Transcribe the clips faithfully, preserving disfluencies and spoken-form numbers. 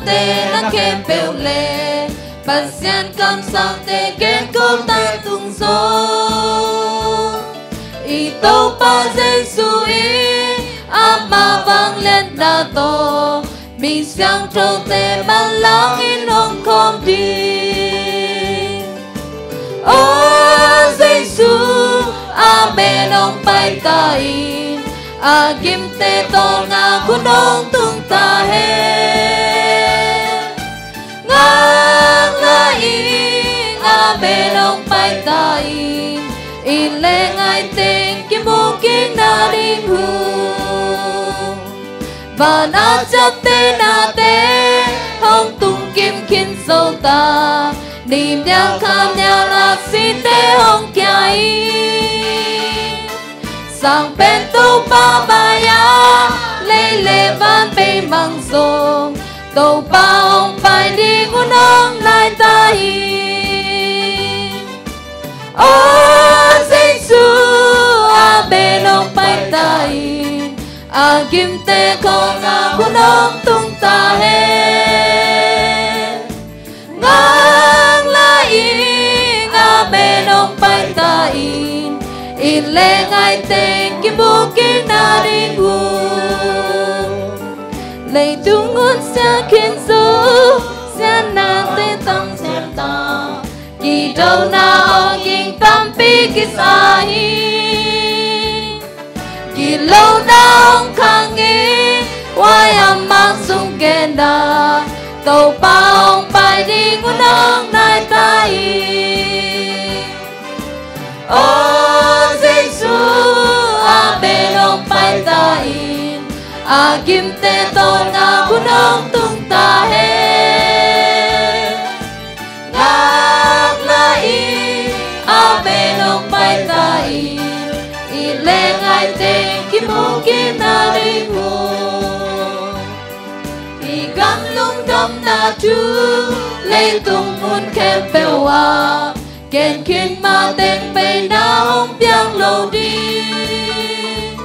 te na khempeuh le Pasian kamsangte gen ko ta tung zong, i Topa Jesu in ama vangliatna tawh mi siangthote manlangin hong khawm ding. O Jesu, amen, hong pai ta in, a gimte tawh na hun hong tung ta hen. Ngak lai in, amen, hong pai ta in, i leng ai teng kimu kik nading hun. Van a ciaptehna te hong tung kim khin zo ta, ni mial kha mial aksite hong kia in. Sang pen Topa mai-ah lei le van beimang zong, Topa hong pai ding hun hong nai ta hi. O Jesu, amen, hong pai ta in, a gimte khawng na hun hong tung ta hen. Ngak lai in, amen, hong pai ta in, i leng ai teng kimu kik nading hun. Leitung hun sia khin zo, siatnate tam siat ta, kidona hong ging tampi kisa hi. Gilona hong khang in, huai a mang sung gen a, Topa hong pai ding hun hong nai ta hi. O Jesu, amen, hong pai ta in, a gimte tawh na hun hong tung ta hen. Ngak lai in, amen, hong pai ta in, i leng ai teng kimu kik nading hun. I gam lungdamna thu leitung mun khempeuh ah gen khin ma teng beina hong piang lo ding.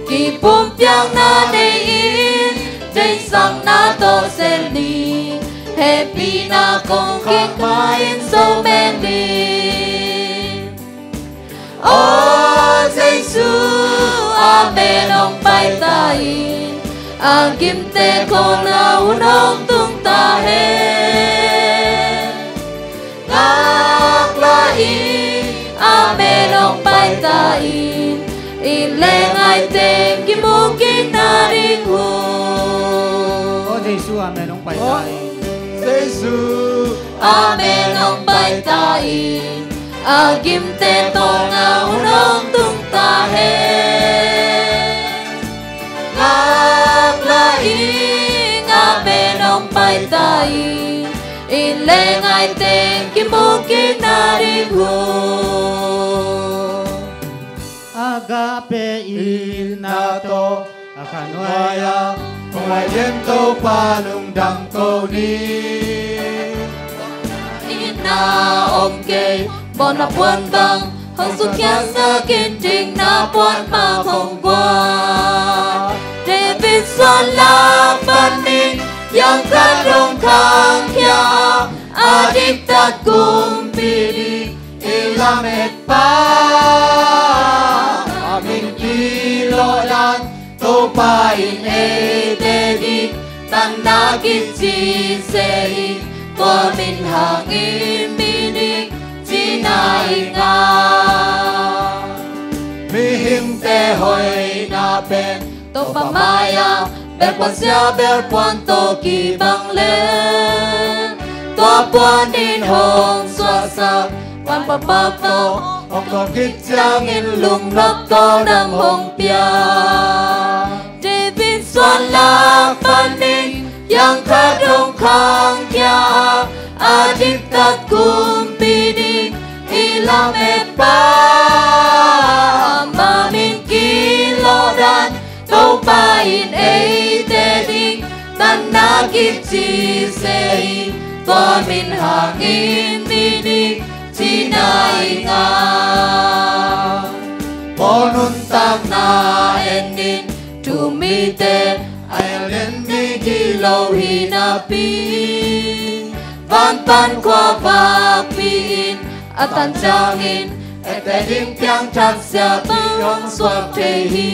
Kipumpiakna nei-in, deihsakna tawh sem ni, hehpihna kong khak ma-in zo meng ni. O Jesu, amen, hong pai ta in, a gimte khawng na hun hong tung ta hen. Ngak lai in, amen, hong pai ta in, i leng ai teng kimu kik nading hun. O Jesu, amen, hong pai ta in. Jesu, amen, hong pai ta in, a gimte tawh na hun hong tung ta hen. Ngak lai in, amen, hong pai ta in, i leng ai teng kimu kik nading hun. Agape itna tawh a khanuai-ah hong pai den Topa lungdam ko ni. Itna om kei, mawhna puan bang hong sukkhiatsak in, dikna puan mah hong guan. David suan lak panin, yang khat hong khangkhia a, a diktat kumpi ding i lametpa. A min kilawh dan, Topa in eite ding tanna kici se hi. Tua min hangin mi dik cihna hi ngal. Mihingte hoihna pen Topa mai-ah belpuan sia, belpuan tawh kibang leh, tua puan in hong suahsak vanpapau tawh hong tuam khit ciangin lungnopto nam hong pia. David suan lak panin, yang khat hong khangkhia a, a diktat kumpi ding i lametpa. Ama min kilawh dan, Topa in eite ding tanna kici se hi. Tua min hangin mi dik cihna hi ngal. Paul nuntakna en in, thu mite a el den mi gilo hihna Pi, van pan khua vakpi in a tan ciangin, ekte ding piangthak siapi hong suak thei hi.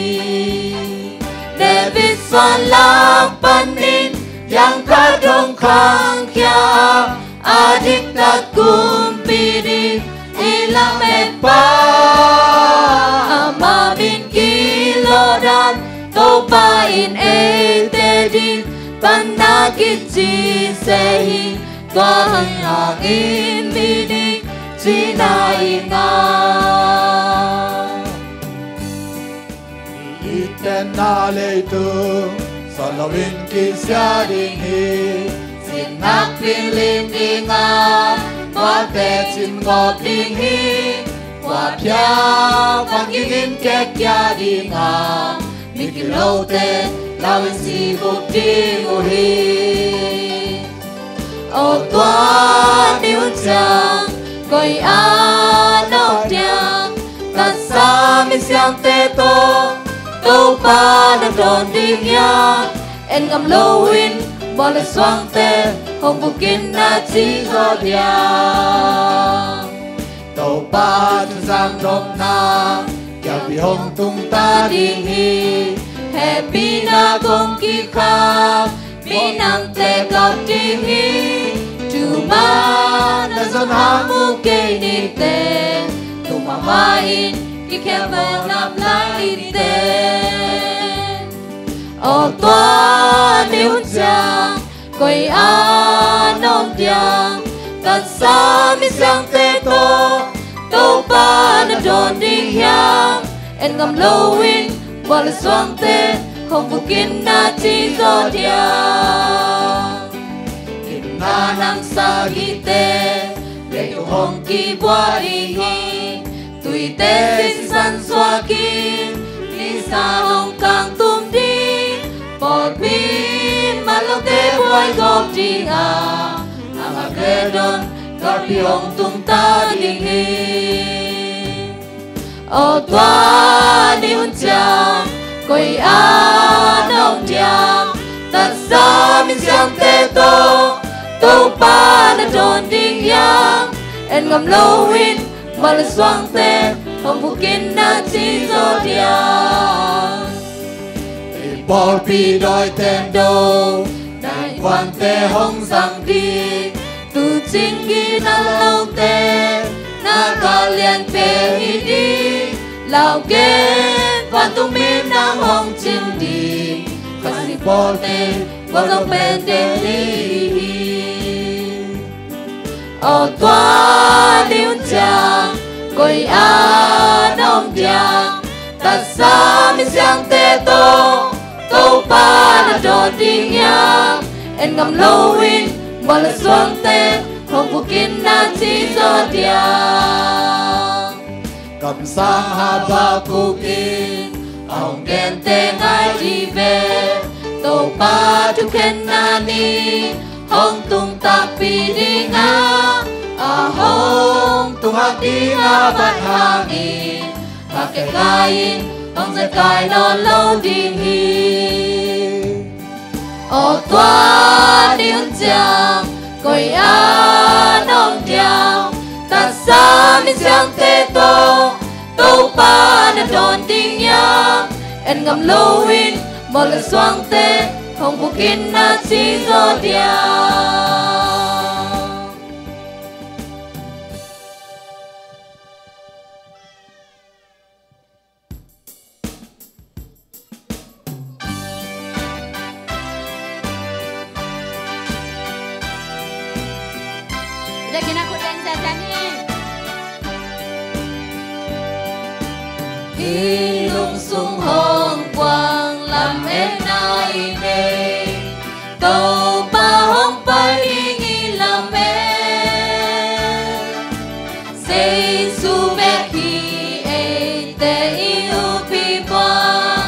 David suan lak panin, yang khat hong khangkhia a, a diktat kumpi ding i lametpa, ama min kilawhdan, Topa in eite ding panna kici se hi. Tua hi hangin mi ding cina i ngah. I tenna leitung sawt loin kisia ding hi. Cin nakpi lim ding a, mualte cin gawp ding hi. Khuaphia van ging in kekkia ding a, mi kilote lau in si bup ding uh hi. Aw tua ni hun ciang, koi a na om diam? Tatsa misiangte tawh Topa na dawn ding hiam? En ngam loin mual le suangte hong bukin na ci zaw diam? Topa thu zang dopna kiangpi hong tungta ding hi. Hehpihna kong kikhak minamte kap ding hi. Thuma na zon hang uh kei nite, thuma mah in kikhel vel ngap lai nite. Aw tua ni hun ciang, koi a na om diam? Tatsa misiangte tawh Topa na dawn ding hiam? En ngam loin mual le suangte hong bukin na ci zaw diam? Gimna nang sagihte leitung hong kibua ding hi. Tuite sisan suakin nisa hong kangtum ding. Pawlpi in manlote buai gawp ding a, a ngakledon galpi hong tungta ding hi. Aw tua ni hun ciang, koi a na om diam? Tatsa misiangte tawh Topa na dawn ding hiam? En ngam loin mual le suangte hong bukin na ci zaw diam? I pawlpi dawite do, na innkuante hong zang ding. Tuucing gina lote na kah lianpen hi ding. Lau ken, vantung mi nang hong cing ding. Khasi pawlte gualzo pente ding hi. Aw tua ni hun ciang, koi a na om diam? Tatsa misiangte tawh Topa na dawn ding hiam? En ngam loin mual le suangte hong bukin na ci zaw diam? Kamsang Habakuk in a hong gente ngai dih ve. Topa thukhenna ni hong tung takpi ding a, a hong tung hak ding a bat hangin, a kekaiin hong zekai nawn lo ding hi. Aw tua ni hun ciang, koi a na om diam? Tatsa misiangte tawh Topa na dawn ding hiam? En ngam loin mual le suangte hong bukin na ci zaw diam? Hih lungsung hong puang lametna i nei, Topa hong pai ding i lamet. Jesu bek hi eite i uppi puan,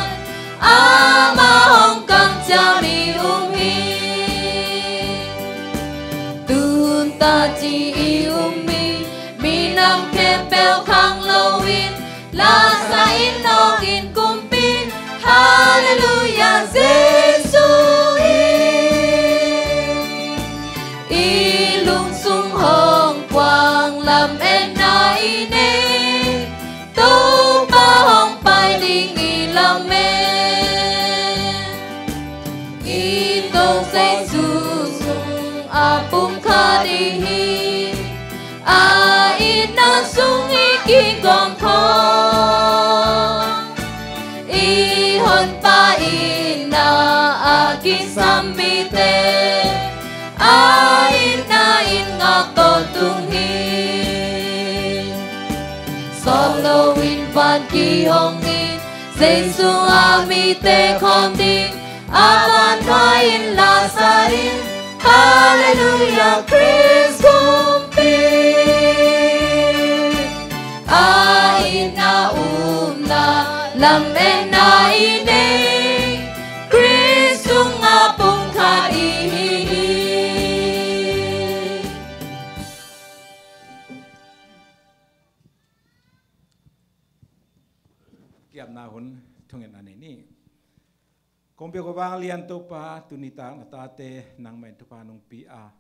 amah hong kamciam i um hi. Tun ta ci i um hi. Minam khempeuh khang loin, lasa in nawngin kumpi in, Halleluiah I Topa Jesu sung a pumkhat i hi. A itna sung i kigawm khawm, i Honpa itna a kisam mite a itna in ngak tawntung hi. Sawt loin van kihong in, Jesu a mite khawm ding a van vai in la sa in. Halleluiah, Khrist kumpi. A itna upna lametna i nei, Khrist sungah pumkhat i hi hi. Kiapna hun thungetna nei ni. Kong biak uh vanglian Topa, tuni tak na tate nangmah in thupha nong pia a,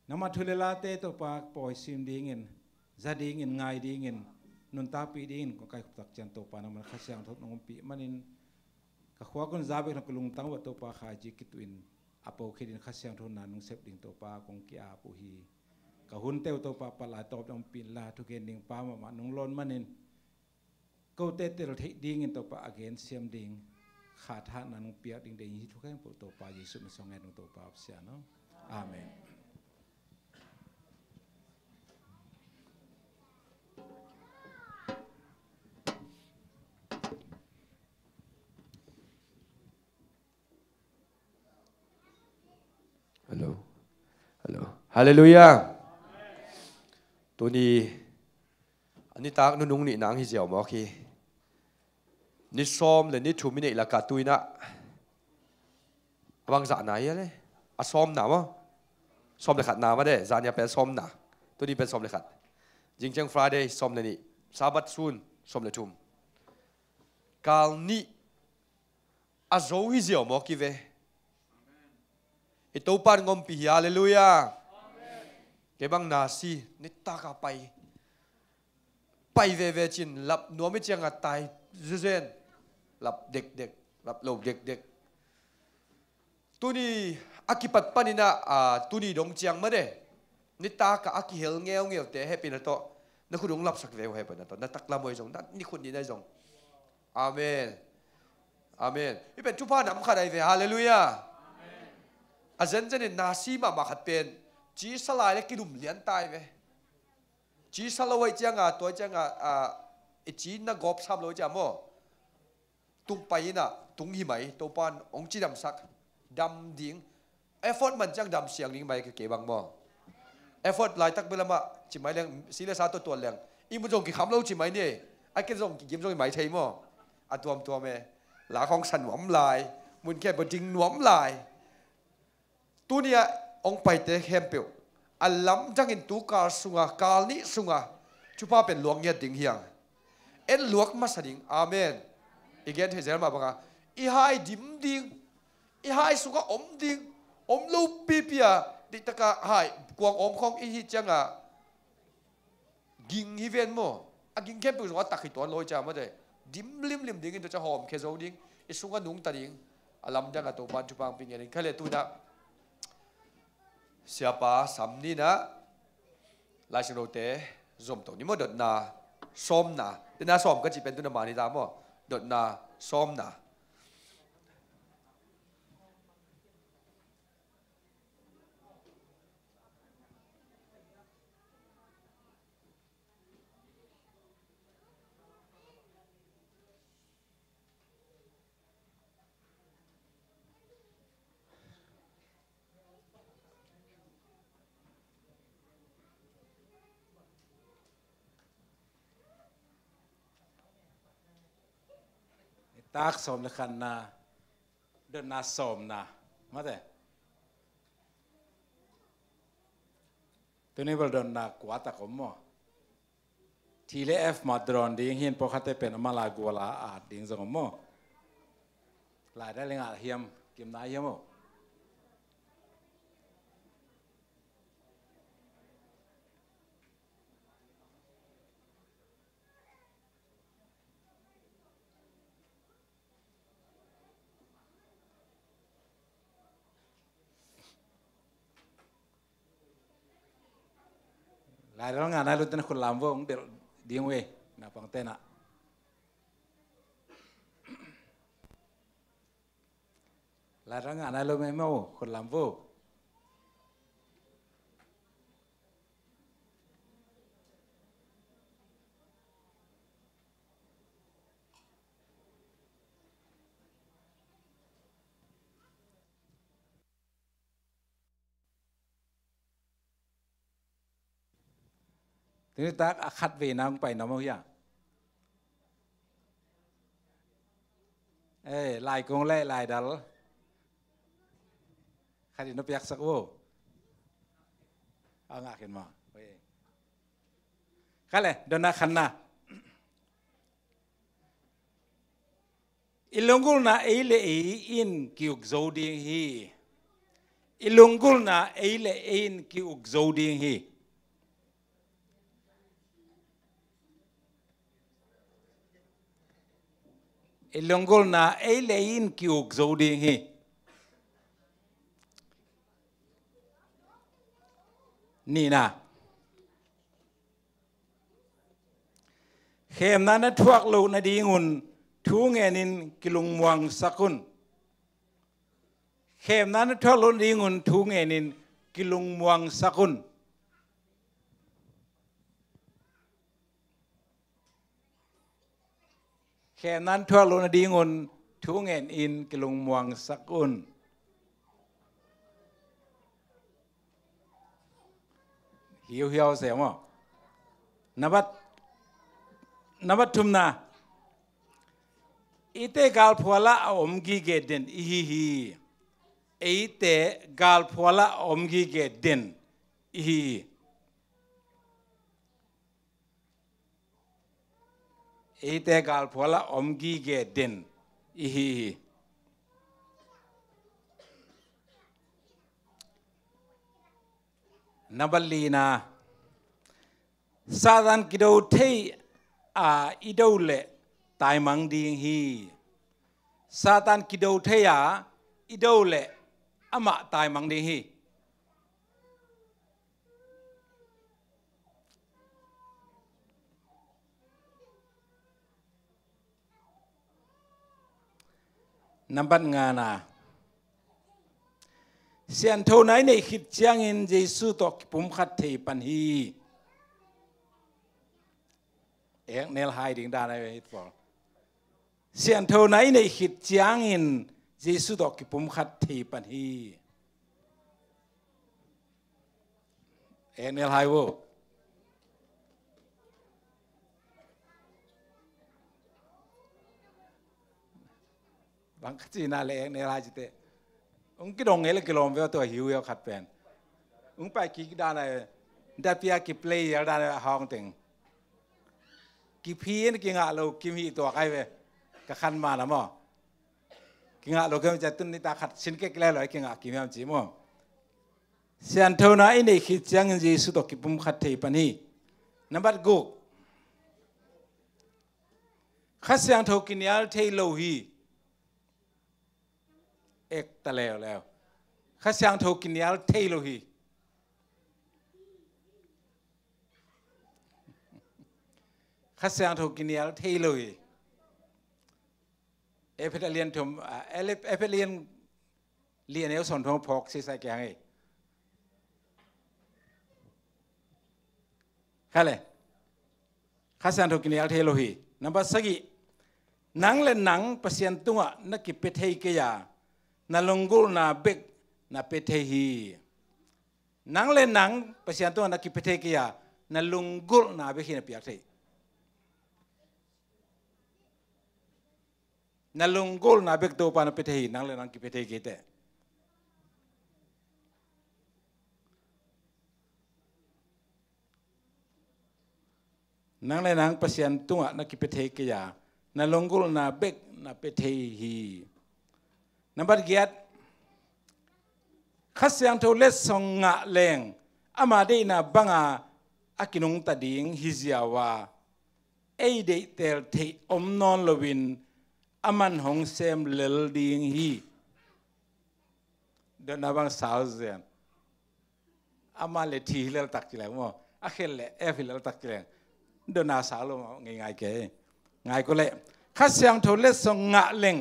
nangmah thu le late Topa pawi sim dingin, za dingin, ngai dingin, nuntakpih dingin kong kaikhup tak ciang Topa nangmah Kha Siangtho nong ompih manin, ka khuak un za bek na ka lungtang uh ah Topa khaici kituh in a po khit in Kha Siangtho na nong sep ding Topa kong ki-ap uh hi. Ka hunte uh Topa palaitawp nong ompih inla, thugen ding pa mahmah nong lawn manin, kote tel theih dingin Topa a gensiam ding khathatna nong piak ding deih hi. Thu khempeuh Topa Jesu min suang ngen nong Topa a Pasian aw. Amen. Hello. Hello. Halleluiah. Tuni a nitak nunung nihna hi ziau mawk hi. Ni sawm le ni thum i neih lakah tu-in ah a bangzah na hi a le, a sawmna maw? Sawm le khatna maw de, zania pen sawmna. Tuni pen sawm le khat. Zingciang Friday sawm le nih. Sabbath sun sawm le thum. Kal nih a zo hi ziau mawk hi ve. I Topa in ngawmpih hi, halleluiah. Kei bang na si, nitak a pai, pai veve cin, lap nuam i ciang a tai zuzen, lap dekdek, lap lo dekdek. Tuni a kipat panin ah, a, tuni dong ciang mah de, nitak a a kihel ngeungeute hehpihna tawh na khut hong lapsak ve uh, hehpihna tawh na taklam uh ahi zong, na nikhut nihna ahi zong. Amen. Amen. Hih pen thupha nam khat ahi ve. Halleluiah. A zenzen in na si mahmah khat pen ci sa lai le kilum lian ta hi ve. Ci sa lo ahih ciang a, tua ahih ciang a, a, i ci na gawp sam lo ahih ciang maw, tung pai in ah tung hi mai, Topa in hong cidamsak, dam ding. Effort man ciang dam siang ding mai, kei bang maw. Effort laitak bel amah ci mai leng, si le sa tuatuat leng, i mun zong kikham lo ci mai ni. A kei zong kigim zong hi mai thei maw. A tuamtuam e. La khawng sa nuam lai, mun khempeuh ding nuam lai. Tuni a hong paite khempeuh a lamdangin tu kal sunga, kal nih sunga thupha pen luak ngiat ding hi hang. En luak masa ding. Amen. I gen thei zel mah banga i hai dim ding, i hai sungah om ding, om lo pipi a, dihtaka hai kuang om khawng i hih cianga ging hi ven maw? A ging khempeuh zong a tak hi tuan lo hi ciang mawte. Dim limlim dingin tua ciang hawmkhia zo ding, i sungah nungta ding. A lamdang a Topa in thupha hong pia ngiat in. Kha le tu-in ah Siapa Sam Ni in ah Lai Siangthote zom to ni maw, dotna sawmna. Dotna sawm ka cih pen tu-in ah mah ni ta maw? Dotna sawmna. Nitak sawm le khatna, dotna sawmna. Mate. Tuni bel dotna kua tak om maw? T le F mah dot ding hi in, pawlkhatte pen a mah lai gual a at ding zong om maw? Lai dal i ngah hiam, kim nai hiam aw? Laidal ngah nai lo ten khut lam vo, hong delh ding uh e, naupangte na. Laidal ngah nai lo mei maw, khut lam vo. Tuni tak a khat vei nang pai na maw hia? Eh, lai kong le lai dal. Khat in na piaksak uh. A ngah khin maw. Kha le, dona khanna. I lunggulhna ei le ei in ki-uk zo ding hi. I lunggulhna ei le ei in ki-uk zo ding hi. I lunggulhna ei le ei in ki-uk zo ding hi. Nihna. Khemna na thuak loh nadingun thu ngenin kilungmuangsak un. Khemna na thuak loh nadingun thu ngenin kilungmuangsak un. Khemna na thuak loh nadingun thu ngenin kilungmuangsak un. Hiuhiau se maw. Nabat, nabat thumna. Eite galphualah a om gige den i hi hi. Eite galphualah a om gige den i hi hi. Eite galphualah om gige den i hi hi. Nabat lina. Satan kido thei a i do le taimang ding hi. Satan kido thei a i do le amah taimang ding hi. Nabat ngana. Sianthona i neih khit ciangin Jesu tawh kipumkhat thei pan hi. Eknel hai ding dan a hi pawl. Sianthona i neih khit ciangin Jesu tawh kipumkhat thei pan hi. Eknel hai vo. Bang ka cina le eknel hai cite. Ung kidong ngei le kilawm ve tua hiu hiau khat pen. Ung pai kik dan a, dapia ki player dan a hawng teng. Kiphi in kingah lo kim hi tua kai ve. Ka khan ma na maw. Kingah lo kim cia tun ni ta khat sin kek le lo kingah kim hiam ci maw. Sianthona i neih khit ciangin Jesu tawh kipumkhat thei pan hi. Nabat guk. Kha Siangtho kinial thei lo hi. Ek ta leuleu. Kha Siangtho kinial thei lo hi. Kha Siangtho kinial thei lo hi. Efet a lian thum, a, Ele-, Efet lian lian eu son thong phok sisai kiang ei. Kha le. Kha Siangtho kinial thei lo hi. Nambat sagih. Nang le nang Pasian tungah na kipia thei kei a, na lunggulhna bek na pia thei hi. Nang le nang Pasian tungah na kipia thei kei a, na lunggulhna bek hi na piak thei. Na lunggulhna bek Topa na pia thei hi, nang le nang kipia thei kei teh. Nang le nang Pasian tungah na kipia thei kei a, na lunggulhna bek na pia thei hi. Nambat giat. Kha Siangtho letsong ngah leng ama deihna banga a kinungta ding hi ziau a, ei deihtel theih om nawn loin aman hong sem lel ding hi. Dotna bang sau zen. Ama le thi hi lel tak ci lai maw. A khel leh F hi lel tak kileng. Dona sa lo ma ngei ngai ke. Ngai ko leh Kha Siangtho letsong ngah leng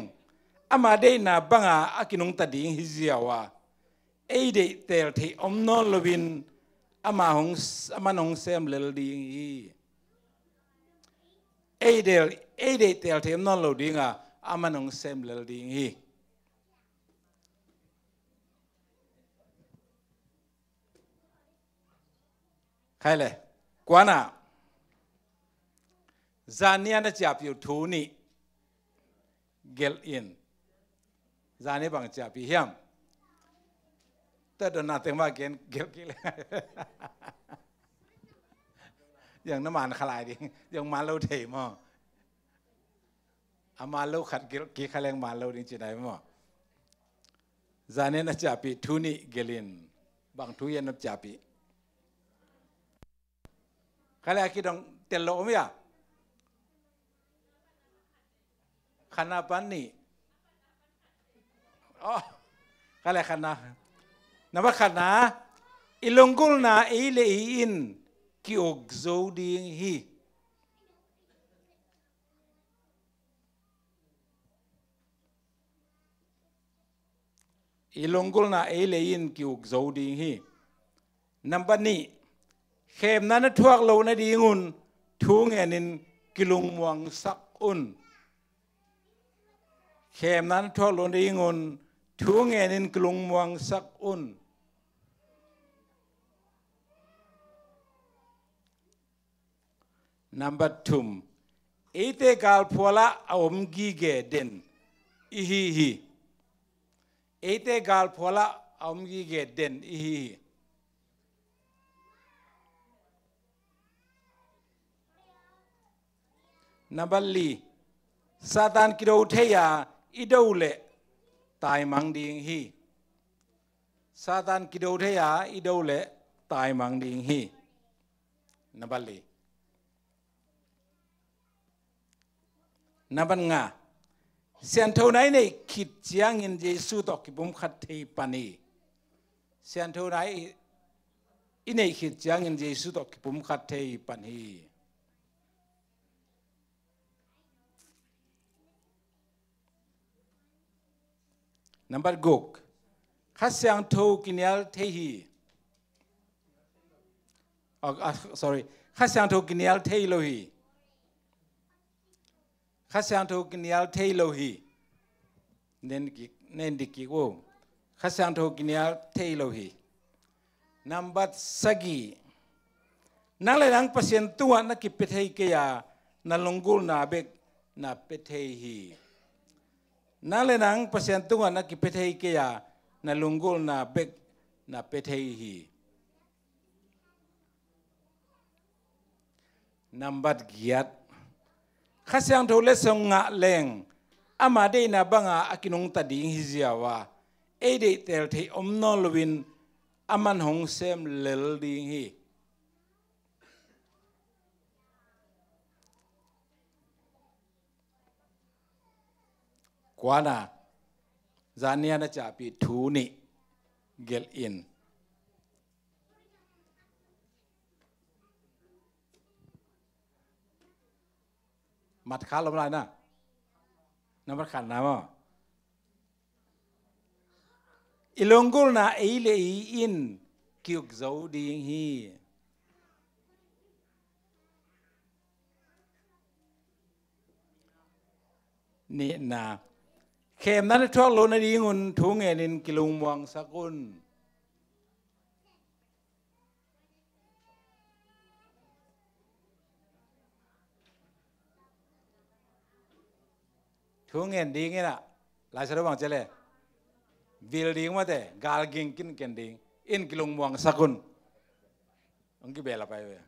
ama deihna banga a kinungta ding hi ziau a, ei deih teel theih om nawn loin ama hong, aman hong sem lel ding hi. Ei del, ei deih teel theih om nawn lo dinga aman hong sem lel ding hi. Khai le, kuana zania na ciapih uh thu nih gelh in. Zania bang ciapih hiam? Tua donna teng mah gen gelh kik le. Yang na man kha lai ding, yang man lo thei maw? A man lo khat gelh kik kha leng man lo ding ci nai maw? Zania na ciapih thu nih gelh in. Bang thu hiam na ciapih? Khai le a kidong tel lo om hia? Khatna pan nih. Oh, khai le khatna. Nambat khatna, i lunggulhna ei le ei in ki-uk zo ding hi. I lunggulhna ei le ei in ki-uk zo ding hi. Nambat nih, khemna na thuak loh nadingun thu ngenin kilungmuangsak un. Khemna na thuak loh nadingun thu ngenin kilungmuangsak un. Nambat thum, eite galphualah a om gige den ihi hi. Eite galphualah a om gige den ihi hi. Nambat li, Satan kido thei a i do leh taimang ding hi. Satan kido thei a i do leh taimang ding hi. Nambat li. Nambat nga, sianthona i neih khit ciangin Jesu tawh kipumkhat thei pan hi. Sianthona i, i neih khit ciangin Jesu tawh kipumkhat thei pan hi. Nambat guk, Kha Siangtho kinial thei hi. Oh, ah, sorry. Kha Siangtho kinial thei lo hi. Kha Siangtho kinial thei lo hi. Nen kik, nen dik kik o. Kha Siangtho kinial thei lo hi. Nambat sagih. Nang le nang Pasian tungah na kipia thei kei a, na lunggulhna bek na pia thei hi. Nang le nang Pasian tungah na kipia thei kei a, na lunggulhna bek na pia thei hi. Nambat giat. Kha Siangtho letsong ngah leng ama deihna banga a kinungta ding hi ziau a, ei deih teel theih om nawn loin aman hong sem lel ding hi. Kuana, zania na ciahpih thu nih gelh in. Mat kha lom lai na. Na mat khat na maw? I lunggulhna ei le ei in ki-uk zo ding hi. Nihna. Khemna na thuak loh nadingun thu ngenin kilungmuangsak un. Thu ngen ding in ah, Lai Siangtho bang ci leh, vil ding mate, gal ging kin ken ding in kilungmuangsak un. Hong kibel a pai ve.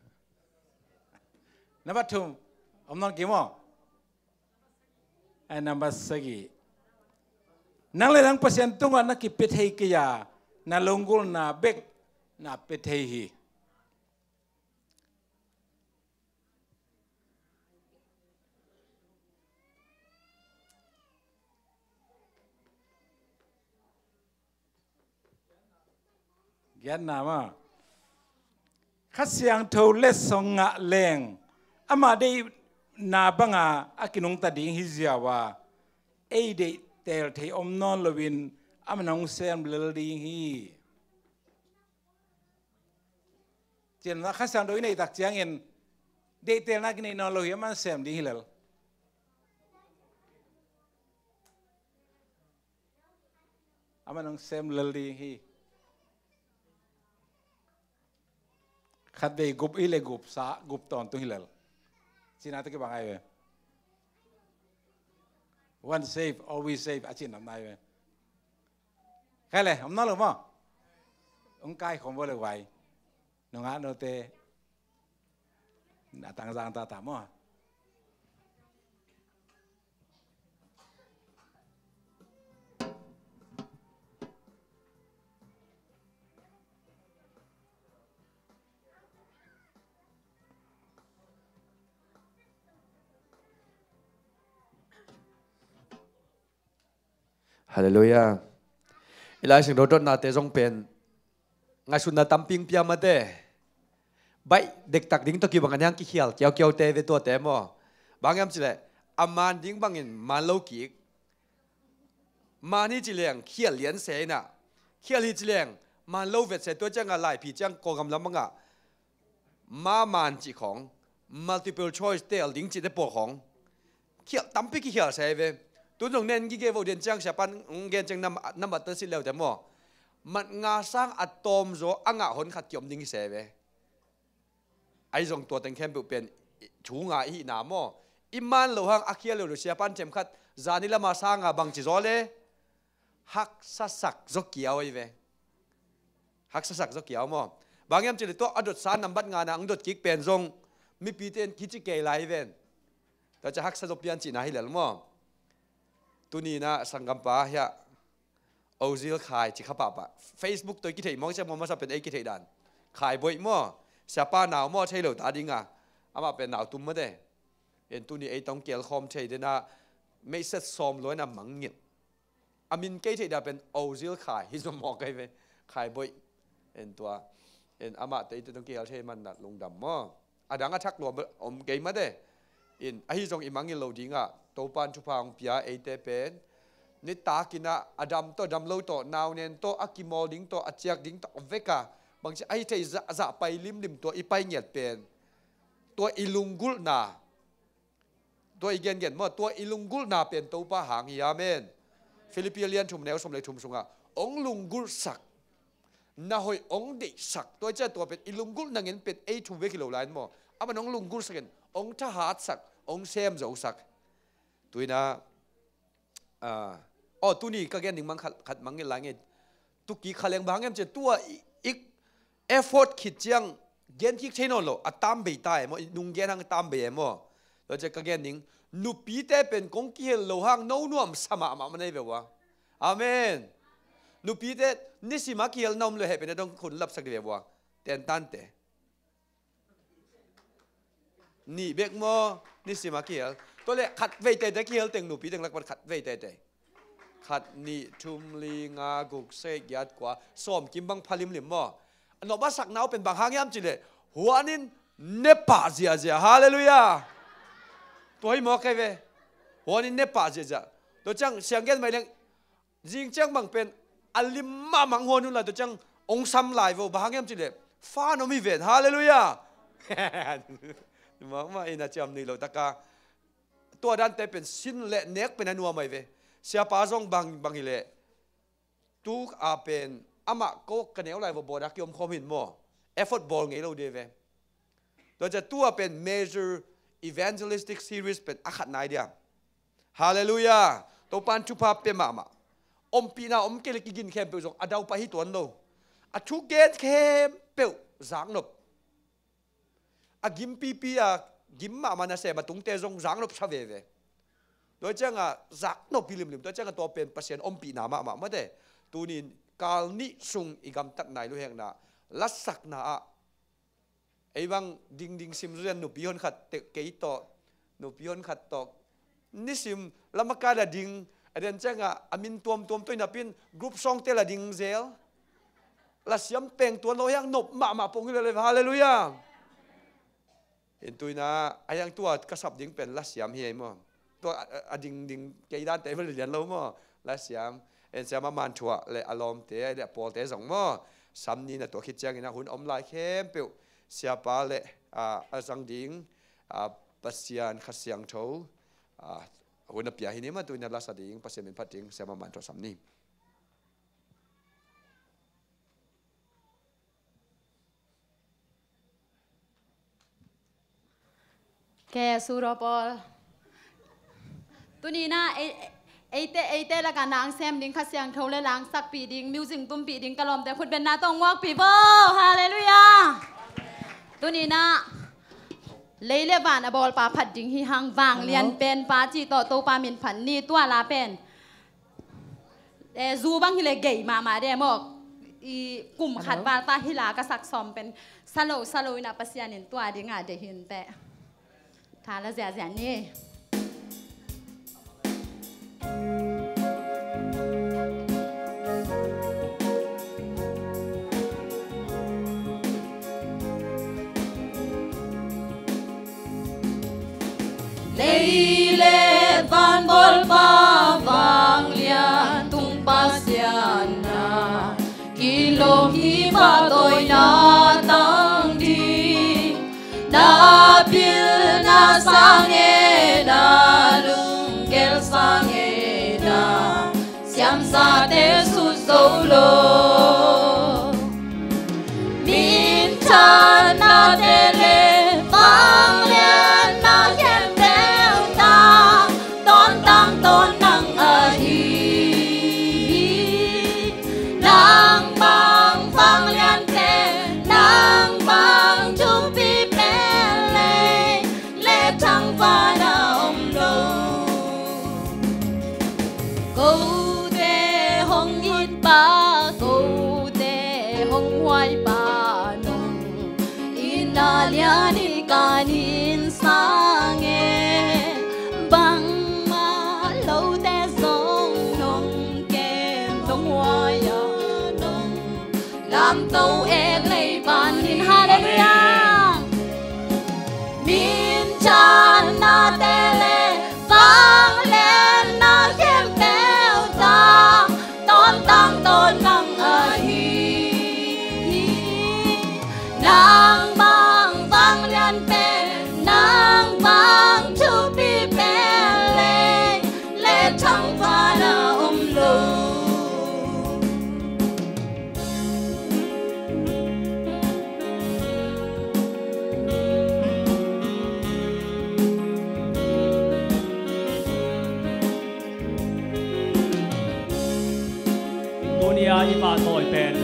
Nambat thum, om nawn kei maw? Ai, nambat sagih. Nang le nang Pasian tungah na kipia thei kei a, na lunggulhna bek na pia thei hi. Giatna maw? Kha Siangtho letsong ngah leng, amah deihna banga a kinungta ding hi ziau a, ei deih teel thei om nawn loin amah hong sem lel ding hi. Cianna Kha Siangtho i neih tak ciangin deih teelna kineih nawn lo hi, amah sem ding hi lel. Amah hong sem lel ding hi. Khatvei gup i le gup sa, gup tawntung hi lel. Cina te kibang ai ve. Once saved, always saved, a cin nam nai ve. Khai le, om na lo maw? Ong kai khom bo le vai. Nungah note. Na tang zang ta ta maw? Halleluiah. I Lai Siangtho dotnate zong pen ngaihsutna tampi ong pia mate. Baih dektak ding tawh kibang a niang kikhial kiaukiaute ve tuate maw. Bang hiam cileh a man ding bangin man lo kik. Man hi cileng khial lian se inah, khial hi cileng man lo vet se. Tua cianga laiphi ciang Kawlgam lam bangah ma man cih khawng, multiple choice teel ding cihte pawl khawng khial tampi kikhial se ve. Tun zong nen gige vo den ciang siapan ong gen ciang nam, nambat ta sit leute maw. Mat nga sang a tawmzaw a ngah hon khat kiom ding hi se ve. Ahi zong tua teng khempeuh pen thu nga i hihna maw? I man lo hang a khial lo lo siapan themkhat zani lama sanga bangci zaw le haksasak zaw kiau ahi ve. Haksasak zaw kiau maw? Bang hiam cileh tua a dotsa nambat ngana ang dot kik pen zong mipite in kici kei lai hi ven. Tua cia haksa zaw pian cihna hi lel maw? Tuninah sanggampa hiah Ozil Khai ci kha pahpah. Facebook tawh i kitheih mawng cia maw, masa pen ei kitheih dan. Khai Boih maw? Siapa nau maw, thei lo ta dinga. Amah pen nau tum mate. En tuni ei tong kiel khawm thei dena. Meiset sawm luaina mangngilh. A min kei theih dah pen Ozil Khai hi zom mawk kei ve. Khai Boih. En tua. En amah te ei tong kiel thei man nat lungdam maw? A dang a thak lua om kei mate. In ahi zong i mangngilh lo dingah Topan thupha hong pia eite pen nitakinah a dam tawh dam lo tawh, nau nen tawh, a kimawl ding tawh, a ciak ding tawh veka bangci ahi thei zahzah pai limlim tua i pai ngiat pen tua i lunggulhna, tua i gengen maw, tua i lunggulhna pen Topa hang hi. Amen. Philippi lian thum neu sawm le thum sungah ong lunggulhsak, na hoih ong deihsak. Tua i cia tua pen i lunggulh nangin pen ei thu bek hi lo lai maw? Aman ong lunggulhsak in ong thahatsak, ong semzosak. Tuina, ah, aw, tuni ka gen ding mang khat, khat mangngilh lai ngei. Tuki khaleng bang em cia tua i, i effort khit ciang gen kik thei nawn lo, a tam bei ta e maw, i nung gen hang a tam bei e maw? Tua cia ka gen ding, nupite pen kong kihel lo hang no nuam sa mahmah man ei ve ua. Amen. Nupite nisim a kihel na om lo heh pen a dong khun lapsak di ve ua. Tentante. Nih bek maw, nisim a kihel. Tua le khat vei teitei kihel teng nupi teng lakpan khat vei teitei. Khat, nih, thum, li, nga, guk, sagih, giat, kua, sawm kim bang pha limlim maw? A nop a sak nau pen bang hang hiam cileh huanin ne pah ziazia. Halleluiah. Tua hi maw kei ve. Huanin ne pah ziazia. Tua ciang siang gen mai leng zing ciang bang pen a lim mahmah huan hun lai tua ciang ong sam lai vo. Bang hang hiam cileh fa nom hi ven. Halleluiah. Mahmah in a ciam nei lo taka. Tua dante pen sin le nek pen a nuam ai ve. Siapa zong bang, bang hileh tu a pen amah ko ka neu lai vo, boda kiom khawm hin maw? Effort bawl ngei lo de ve. Tua cia tua pen major evangelistic series pen a khat nai dia. Halleluiah. Topan thupha pe mahmah. Ompihna om kei le kigin khempeuh zong a daupa hi tuan lo. A thugen khempeuh zaknop. A gimpipi a gim mahmah nasem a tungte zong zaknop sa veve. Tua cianga zaknop hi limlim. Tua cianga tua pen Pasian ompihna mahmah mate. Tunin kal nih sung i gamtat nai luhekna lasakna ah ei bang dingding sim zuzian nupi hon khat te kei tawh, nupi hon khat tawh nisim lamakai la ding. A den cianga a min tuamtuam toi napin group songte la ding zel. lasiam peng tuan lo hiang nop mahmah pong hi lele. Halleluiah. In tuina a hiang tua ka sap ding pen lasiam hi ei maw. Tua a, a, a dingding kei dante va lian lo maw. Lasiam, en siama Manthuah le a lawmte le a pawlte zong maw. Sam ni na tua khit ciangin a hun om lai khempeuh siapa le, a, a zang ding, a, Pasian Kha Siangtho, a, hun a pia hi ni maw. Tuina lasa ding, Pasian min phat ding, siama Manthuah sam ni. Ke suro pawl. Tunina ei, eite, eite laka nang sem ding Kha Siangtho le langsakpih ding, music tumpih ding ka lawmte khutbenna tawh ngawkpih bo. Halleluiah. Tunina lei le van a bawlpa phat ding hi hang, vanglian pen pa cih tawh Topa min phat ni. Tua la pen, eh, zu bang hi le gei mahmah de mawk. I kum khat val ta hi la ka sak sawm pen salo salo ina Pasian in tua dingah de hi inteh. Tha la ziahziah ni. Lei le van bawlpa vanglian tung Pasian na, kilawm hi pah tawina tang ding. Na pilna sang e, na lunggel sang e, na siamsate sut zo lo. Minthanna te le vanglianna khempeuh tang, tawntang tawn nang ahi hi. Nang bang vangliante, nang bang thupi pen lei le thangvana om lo. Kote hong itpa, kote hong huaipa nong, i na lian i kanin sang e. Bangmah lote zong nong kem nong huai a nong lamto ek lei panin. Halleluiah. Minthanna te le vanglianna khempeuh tang, tawntang tawn nang ahi hi. Nang bang vanglian pen, nang bang thupi pen lei le thangvana om lo. Tuni-a i pahtawi pen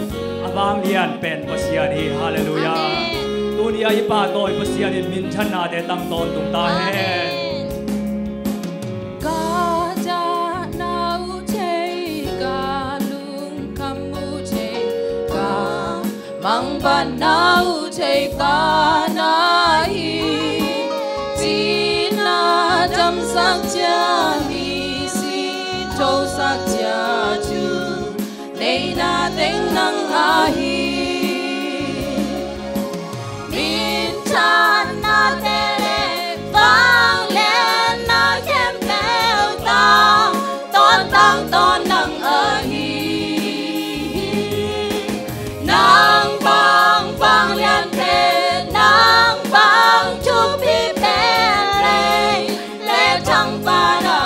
a vanglian pen Pasian hi. Halleluiah. Amen. Tuni-a i pahtawi Pasian in minthannate tang tawntung ta hen. Amen. Ka dahna uh thei, ka lungkham uh thei, ka mangbatna uh thei ka na hi. Cihna damsak ciang, misi thosak ciang thu neihna teng nang ahi. Minthanna te le vanglianna khempeuh tang, tawntang tawn nang ahi hi. Nang bang vanglian pen, nang bang thupi pen lei le thangvana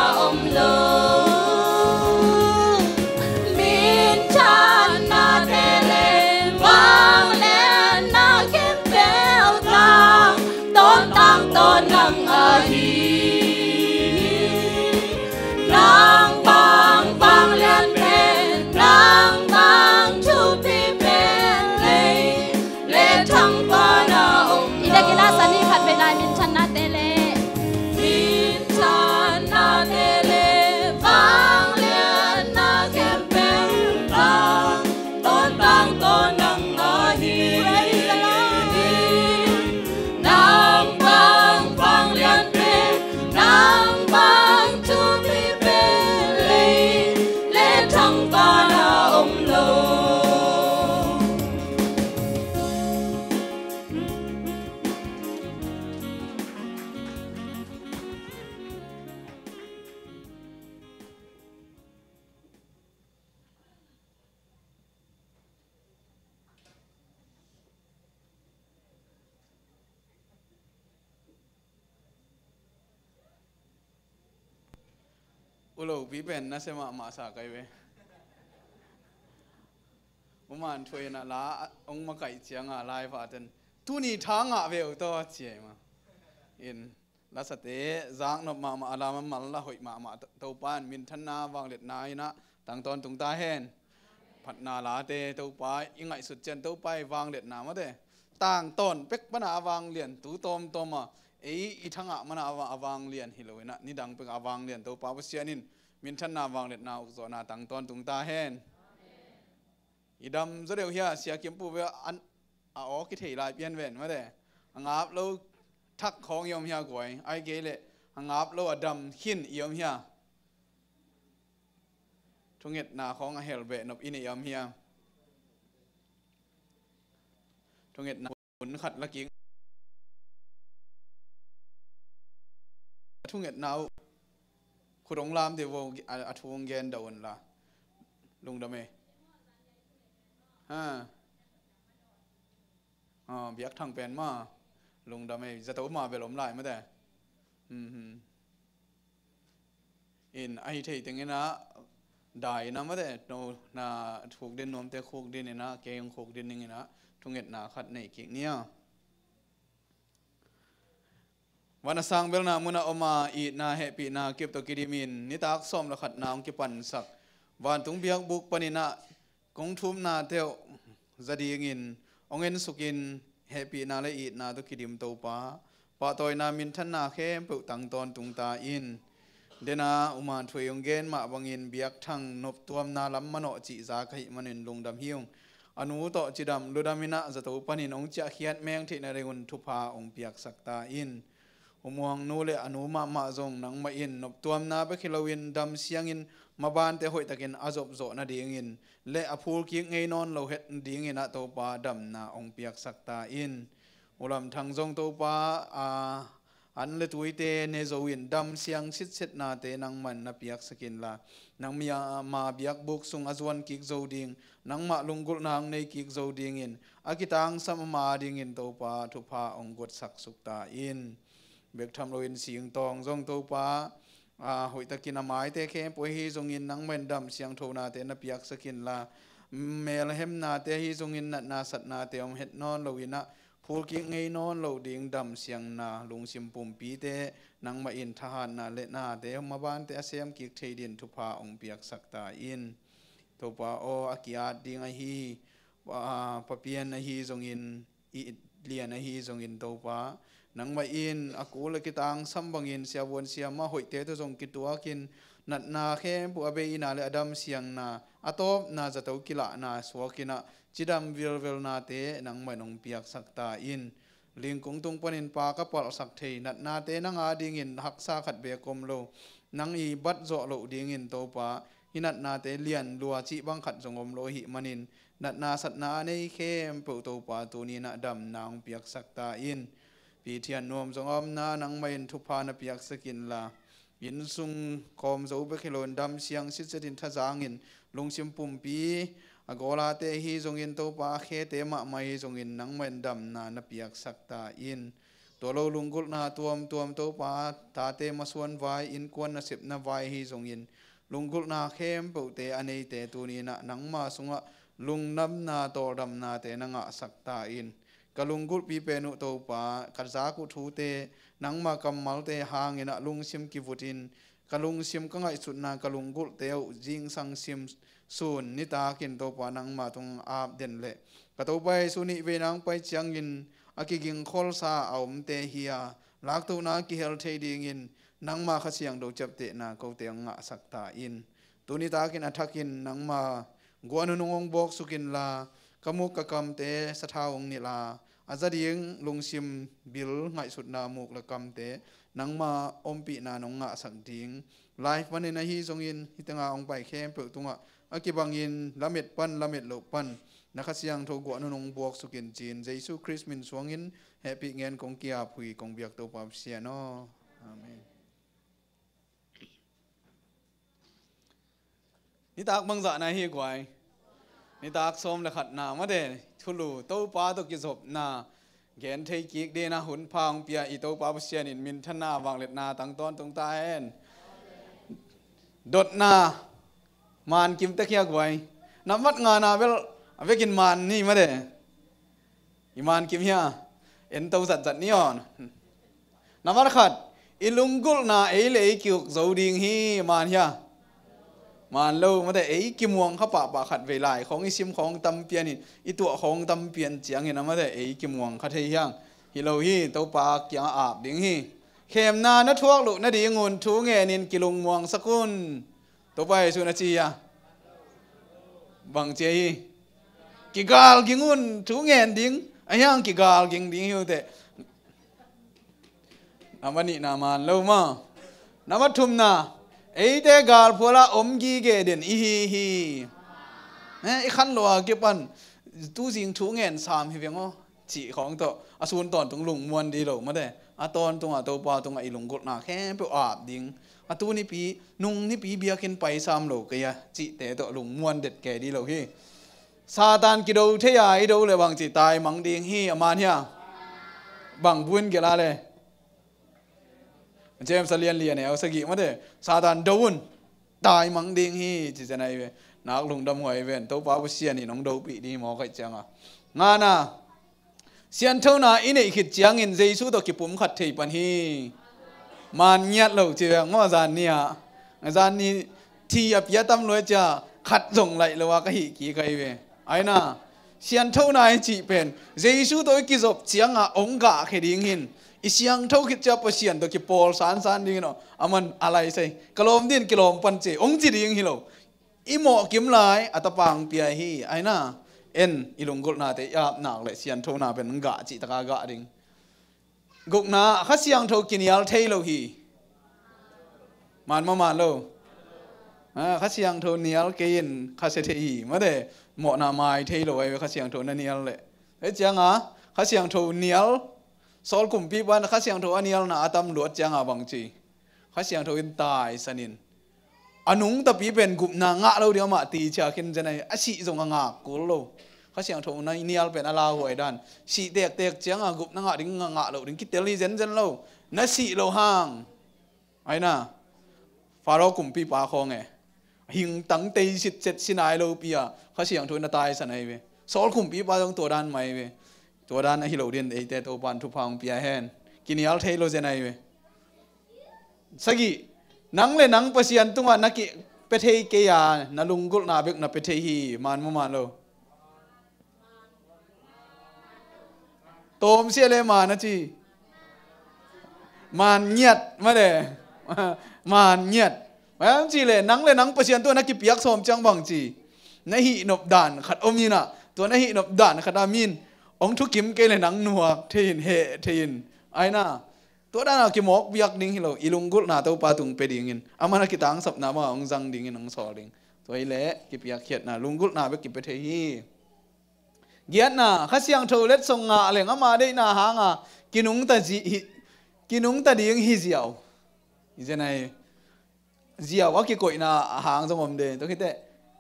Lopi pen na se mahmah sa kai ve. Uman thuai na la ong makaih cianga lai vaten tuni tha ngah ve uh taw cia ma. In lasate zaknop mahmah a lam a mal la hoih mahmah Topa in minthanna vangliatna inah tangtawn tung ta hen. Phatna late Topa i ngaihsut cian Topa i vangliatna mate tangtawn pek pana a vanglian tu tawmtawm a ei i thangah mana a vanglian hi lo inah nidang pek a vanglian Topa Pasian in minthanna vangliatna ukzawhna tangtawn tung ta hen. I dam zaw deuh hia sia kimpu ve an a aw kithei lai pian ven mate. A ngap lo thak khawng i om hia guai ai kei leh a ngap lo a dam khin i om hia. Thungetna khawng a hel beh nop i nei om hia. Thungetna hun khat la kik. Thungetna uh khut ong lam deuh vo a thu ong gen dah un la. Lungdam e. Ha. Biak thang pen ma lungdam e zato ma bel om lai mate. In ahi thei teng inah dai na mate no na khuk din nuamte khuk din inah kei ong khuk din ning inah thungetna khat nei kik nia. Van a sang belna muna oma itna hehpihna kip tawh kidimin nitak sawm le khatna ong kipansak vantung biakbuk paninah kong thumna teuh za dingin ong ensukin hehpihna le itna tawh kidim Topa pahtawina minthanna khempeuh tangtawn tung ta in. Dena uman thuai ong gen mah bangin biakthang noptuamna lam manawh cihza ka hih manin lungdam hi ung. A nu tawh cidam ludam inah zato panin ong ciahkhiat meng theihna ding un thupha ong piaksak ta in. Humuang nu le a nu mahmah zong nangmah in noptuamna bek hi loin dam siangin mabante hoihtakin a zopzawh nadingin le a phulkik ngei nawn lo het dingin ah Topa damna ong piaksak ta in. Ulam thang zong Topa a an le tuite ne zo in dam siang sitsetnate nangman na piaksak inla nangmah biakbuk sung a zuan kik zo ding nangmah lunggulhna ong nei kik zo dingin a kitangsam ama dingin Topa thupha ong gotsak suk ta in. Bek tham loin singtawng zong Topa a hoihtakin a maite khempeuh ahi zongin nangmah in dam siangthonate na piaksak inla melhemnate ahi zongin natna satnate om het nawn lo inah phulkik ngei nawn lo ding dam siangna lungsim pumpite nangmah in thahatna le nate mabante a sem kik thei din thupha ong piaksak ta in. Topa aw a ki-at ding ahi papian ahi zongin i lian ahi zongin Topa nangmah in a kul a kitangsam bangin siavuan siama hoihte tawh zong kituakin natna khempeuh a bei ina le a dam siangna a tawpna zato kilahna suakinah cidam vilvelnate nangmah in ong piaksak ta in. Lingkung tung panin pa ka palhsak thei natnate nang a dingin haksa khat bek om lo nang i bat zawh loh dingin Topa hi natnate lian lua cih bang khat zong om lo ahih manin natna satna a nei khempeuh Topa tuninah damna ong piaksak ta in. Pithian nuam zong a omna nangmah in thupha na piaksak inla innsung kawm zo bek hi loin dam siang sitsetin thazangin lungsim pumpi a gawlate ahi zongin Topa a khete mahmah ahi zongin nangmah in damna na piaksak ta in. Tua lo lunggulhna tuamtuam Topa tate masuan vai innkuan nasepna vai ahi zongin lunggulhna khempeuhte a neite tuninah nangma sungah lungnamna tawldamnate na ngahsak ta in. Ka lunggulhpi pen uh Topa ka zak uh thute nangma kammalte hanginah lungsim kivutin ka lungsim ka ngaihsutna ka lunggulhte uh zingsang sim sun nitakin Topa nangma tung ap den leh ka Topa Jesu nih vei nang pai ciangin a kigingkholsa a omte hi a laktona a kihel thei dingin nangma Kha Siangtho ciaptehna kote ong ngahsak ta in. Tunitakin a thakin nangma guah nunung ong bawksuk inla ka muk ka kamte sathau ong nilh a a za ding lungsim bil ngaihsutna muk le kamte nangma ompihna nong ngahsak ding life panin ahi zongin hitenga ong pai khempeuh tungah a kibangin lamet pan lamet loh pan na Kha Siangtho guah nunung buaksukin cin Jesu Khrist min suangin hehpih ngen kong kiap hui kong biak Topa Pasian aw. Amen. Nitak bangzahna hi guai. Nitak sawm le khatna mate thulu Topa tawh kizopna gen thei kik dina hun pha ong pia i Topa Pasian in minthanna vangliatna tangtawn tung ta hen. Dotna, man kim tek hia guai. Nambat ngana bel a vekin man ni mate. I man kim hia. En to zatzat ni awn. Nambat khat, i lunggulhna ei le ei kiuk zo ding hi, man hia. Man lo mate, ei kimuang kha pahpah khat vei lai khawng i sim khawng tampian in, i tuah khawng tampian ciangin a mate ei kimuang kha thei hiang. Hi lo hi, Topa kiangah ap ding hi. Khemna na thuak loh nadingun thu ngenin kilungmuangsak un. Topa Jesuh na ci hi a. Bang ci hi. Kigal ging un, thu ngen ding a hiang kigal ging ding hi uh teh. Nambat nihna man lo maw. Nambat thumna, eite galphuala om gige den i hi hi. Eh, i khan lo a kipan tuzing thu ngen sam hi veng aw. Cih khawng tawh a sun tawntung lungmuan dih lo mate. A tawntung a Topa tungah i lunggulhna khempeuh ap ding. A tu nipi nung nipi biakinn paisam lo kei a cihte tawh lungmuan det kei dih lo hi. Satan kido thei a i do le bang ci taimang ding hi a man hia. Bang buin gela le. James a lian lian e, a sagih mate. Satan do un. Taimang ding hi ci zen ahi ve. Nak lungdam huai ven. Topa Pasian in hong dopih ding hi maw kaih cianga. Ngana. Sianthona i neih khit ciangin Jesu tawh kipum khat thei pan hi. Man ngiat lo ci veng maw zan ni ah. Zan ni thi a pia tam luai cia khat zong laih lo a ka hih kik ahi ve. Aina. Sianthona i cih pen Jesu tawh i kizop cianga hong gahkhia ding hin. I siangtho khit cia Pasian tawh kipawl sansan dingin aw. A man a lai sai. Ka lawm din kilawm pan ci. Hong ci ding hi lo. I mawh kim lai a tapa hong pia hi. Aina. En i lunggulhnate i apnak le sianthona pen hong gah cih taka gah ding. Gukna, Kha Siangtho kinial thei lo hi. Man maw man lo. Ah, Kha Siangtho nial kei in khasia thei hi. Mate, mawhna mai thei lo ahi ve Kha Siangtho na nial le. Hei cianga, Kha Siangtho nial, Saul kumpipa in Kha Siangtho a nialna a tam luat cianga bang ci. Kha Siangtho in taisan in. A nungtapi pen gupna ngah lo ding amah ti cia khin zen ahi, a sih zong a ngak kul lo. Kha Siangtho na i nial pen a lauhuai dan. Sih tektek cianga gupna ngah ding a ngah lo ding kitel hi zenzen lo. Na sih lo hang. Aina. Faro kumpipa khawng e. Hingtang tei sitset sinai lopi a. Kha Siangtho na taisan ahi ve. Saul kumpipa zong tua dan mai ve. Tua dan ahi lo din eite Topan thupha hong pia hen. Kinial thei lo zen ahi ve. Sagih, nang le nang Pasian tungah na kipia thei kei a, na lunggulhna bek na pia thei hi, man maw man lo. Tawmsia le man a ci. Man ngiat, male. Man ngiat. Mayam ci le, nang le nang Pasian tungah na kipiak sawm ciang bang ci. Na hih nop dan khat om inah, tua na hih nop dan khat a min. Hong thukim kei le nang nuak thei in, heh thei in. Aina. Tua dana kimawk biak ding hi lo, i lunggulhna Topa tung pia dingin. Amana kitangsapna banga hong zang dingin hong sawl ding. Tua hi leh, kipiakkhiatna, lunggulhna bek kipia thei hi. Giatna, Kha Siangtho letsong ngah leng ama deihna hanga, kinungta zi-, hi, kinungta ding hi ziau. Hi zen ahi. Ziau a kikoihna a hang zong om de. Tua khite,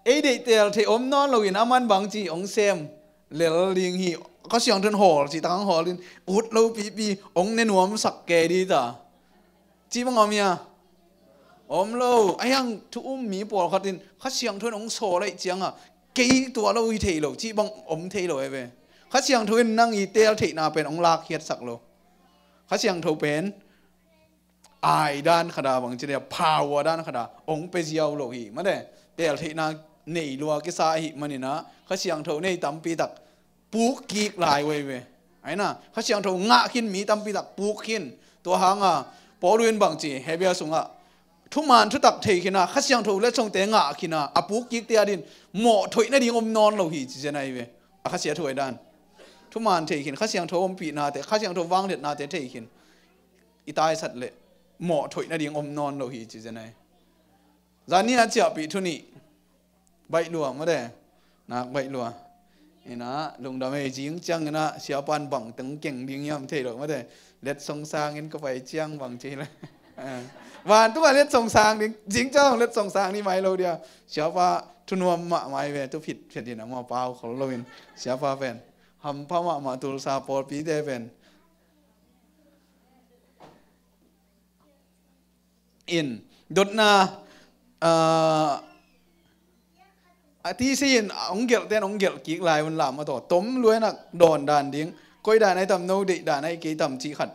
ei deihtel thei om nawn loin a man bang ci hong sem lel ding hi. Kha Siangtho in hawl, cih tak hong hawl in, ut lo pipi, hong ne nuamsak kei dih ta. Cih bang om hia? Om lo. A hiang thu um mi pawlkhat in, Kha Siangtho in hong sawl aih cianga, kei tua lo hi thei lo, cih bang om thei lo e ve. Kha Siangtho in nang i tel theihna pen hong lakkhiatsak lo. Kha Siangtho pen, ai dan khada bang ci dia, power dan khada, hong pe ziau lo hi. Mate, tel theihna nei lua kisa ahi manina, Kha Siangtho nei tampi tak, puk kik lai wei ve. Aina, Kha Siangtho ngah khin mi tampi tak, puk khin. Tua hanga, Paul in bang ci, Hebrew sungah, thuman thutak thei khina, Kha Siangtho letsongte ngah khina, a puk kik te adin, mawh thoih nading om nawn lo hi, ci zen ahi ve. A Kha Siangtho ai dan. Thuman thei khin, Kha Siangtho ompih nate, Kha Siangtho vangliat nate thei khin. I taisat le mawh thoih nading om nawn lo hi ci zen ai. Zani a ciahpih thu nih. Baih lua mate. Nak baih lua. Ina lungdam ei zing ciang ina siapan bang teng keng ding hiam thei lo mate. Letsong sangin ka pai ciang bang ci le. Vantung a letsong sang ding. Zing ciang letsong sang ni mai lo dia. Siapa thunuam mah mai ve tu phit phit ina ma pau khol lo in. Siapa pen. Hampha mahmah Tulsa pawlpite pen. In dotna, ah, a tisi in hong gelhte in hong gelh kik lai un la maw, tua tom lua in a dawn dan ding, koi dan ahi tam, no deih dan ahi kei tam cih khat,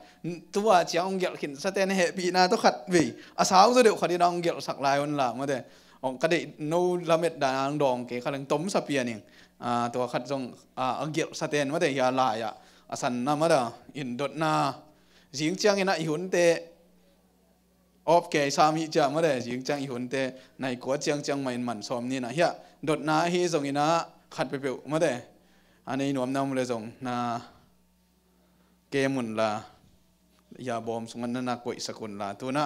tua ciang hong gelh khinsate in hehpihna tawh khat vei a sau zaw deuh khat in a hong gelhsak lai un la maw te. Hong ka deih no lamet dan a hong dawng kei kha leng tom sa pian ing. Ah, tua khat zong, ah, a gelhsate in maw te, hia lai-ah a sanna maw te, in dotna zing ciangin a i hunte awp kei sam hi cia maw te, zing ciang i hunte nai kua ciang ciang mah in man sawm ni na hia, dotna ahi zongin a khat peuhpeuh maw te, a nei nuamna om le zong na kem un la, hia bawm sungah na na koihsak un la. Tu-in a,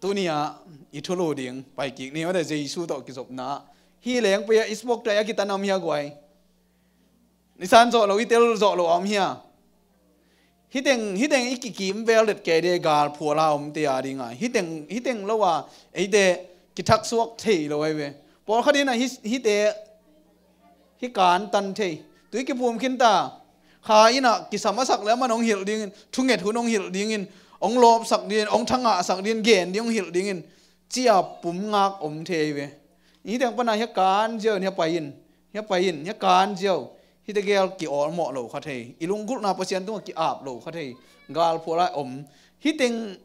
tuni-ah i thulu ding pai kik ni maw te, Jesu tawh kizopna. Hih leng pei-ah i sport tai a kitan a om hia guai? Nisan zawh lo, i tel zawh lo a om hia? Hiteng, hiteng i kikim vel det kei de, galphual a omte a ding a. Hiteng, hiteng lo a, eite kithaksuak thei lo ahi ve. Pawlkhat in a hi, hite hi kantan thei. Tui kiphum khin ta. Kha in a kisam a sak le aman hong hilh dingin, thunget hun hong hilh dingin, hong lawpsak dingin, hong thangahsak dingin, gen ding hong hilh dingin, cia pum ngak om thei ahi ve. Hiteng pan a hia kan ziau in, hia pai in, hia pai in, hia kan ziau. Hite gel ki-awlmawh lo kha thei. I lunggulhna Pasian tungah ki-ap lo kha thei. Galphual a om. Hiteng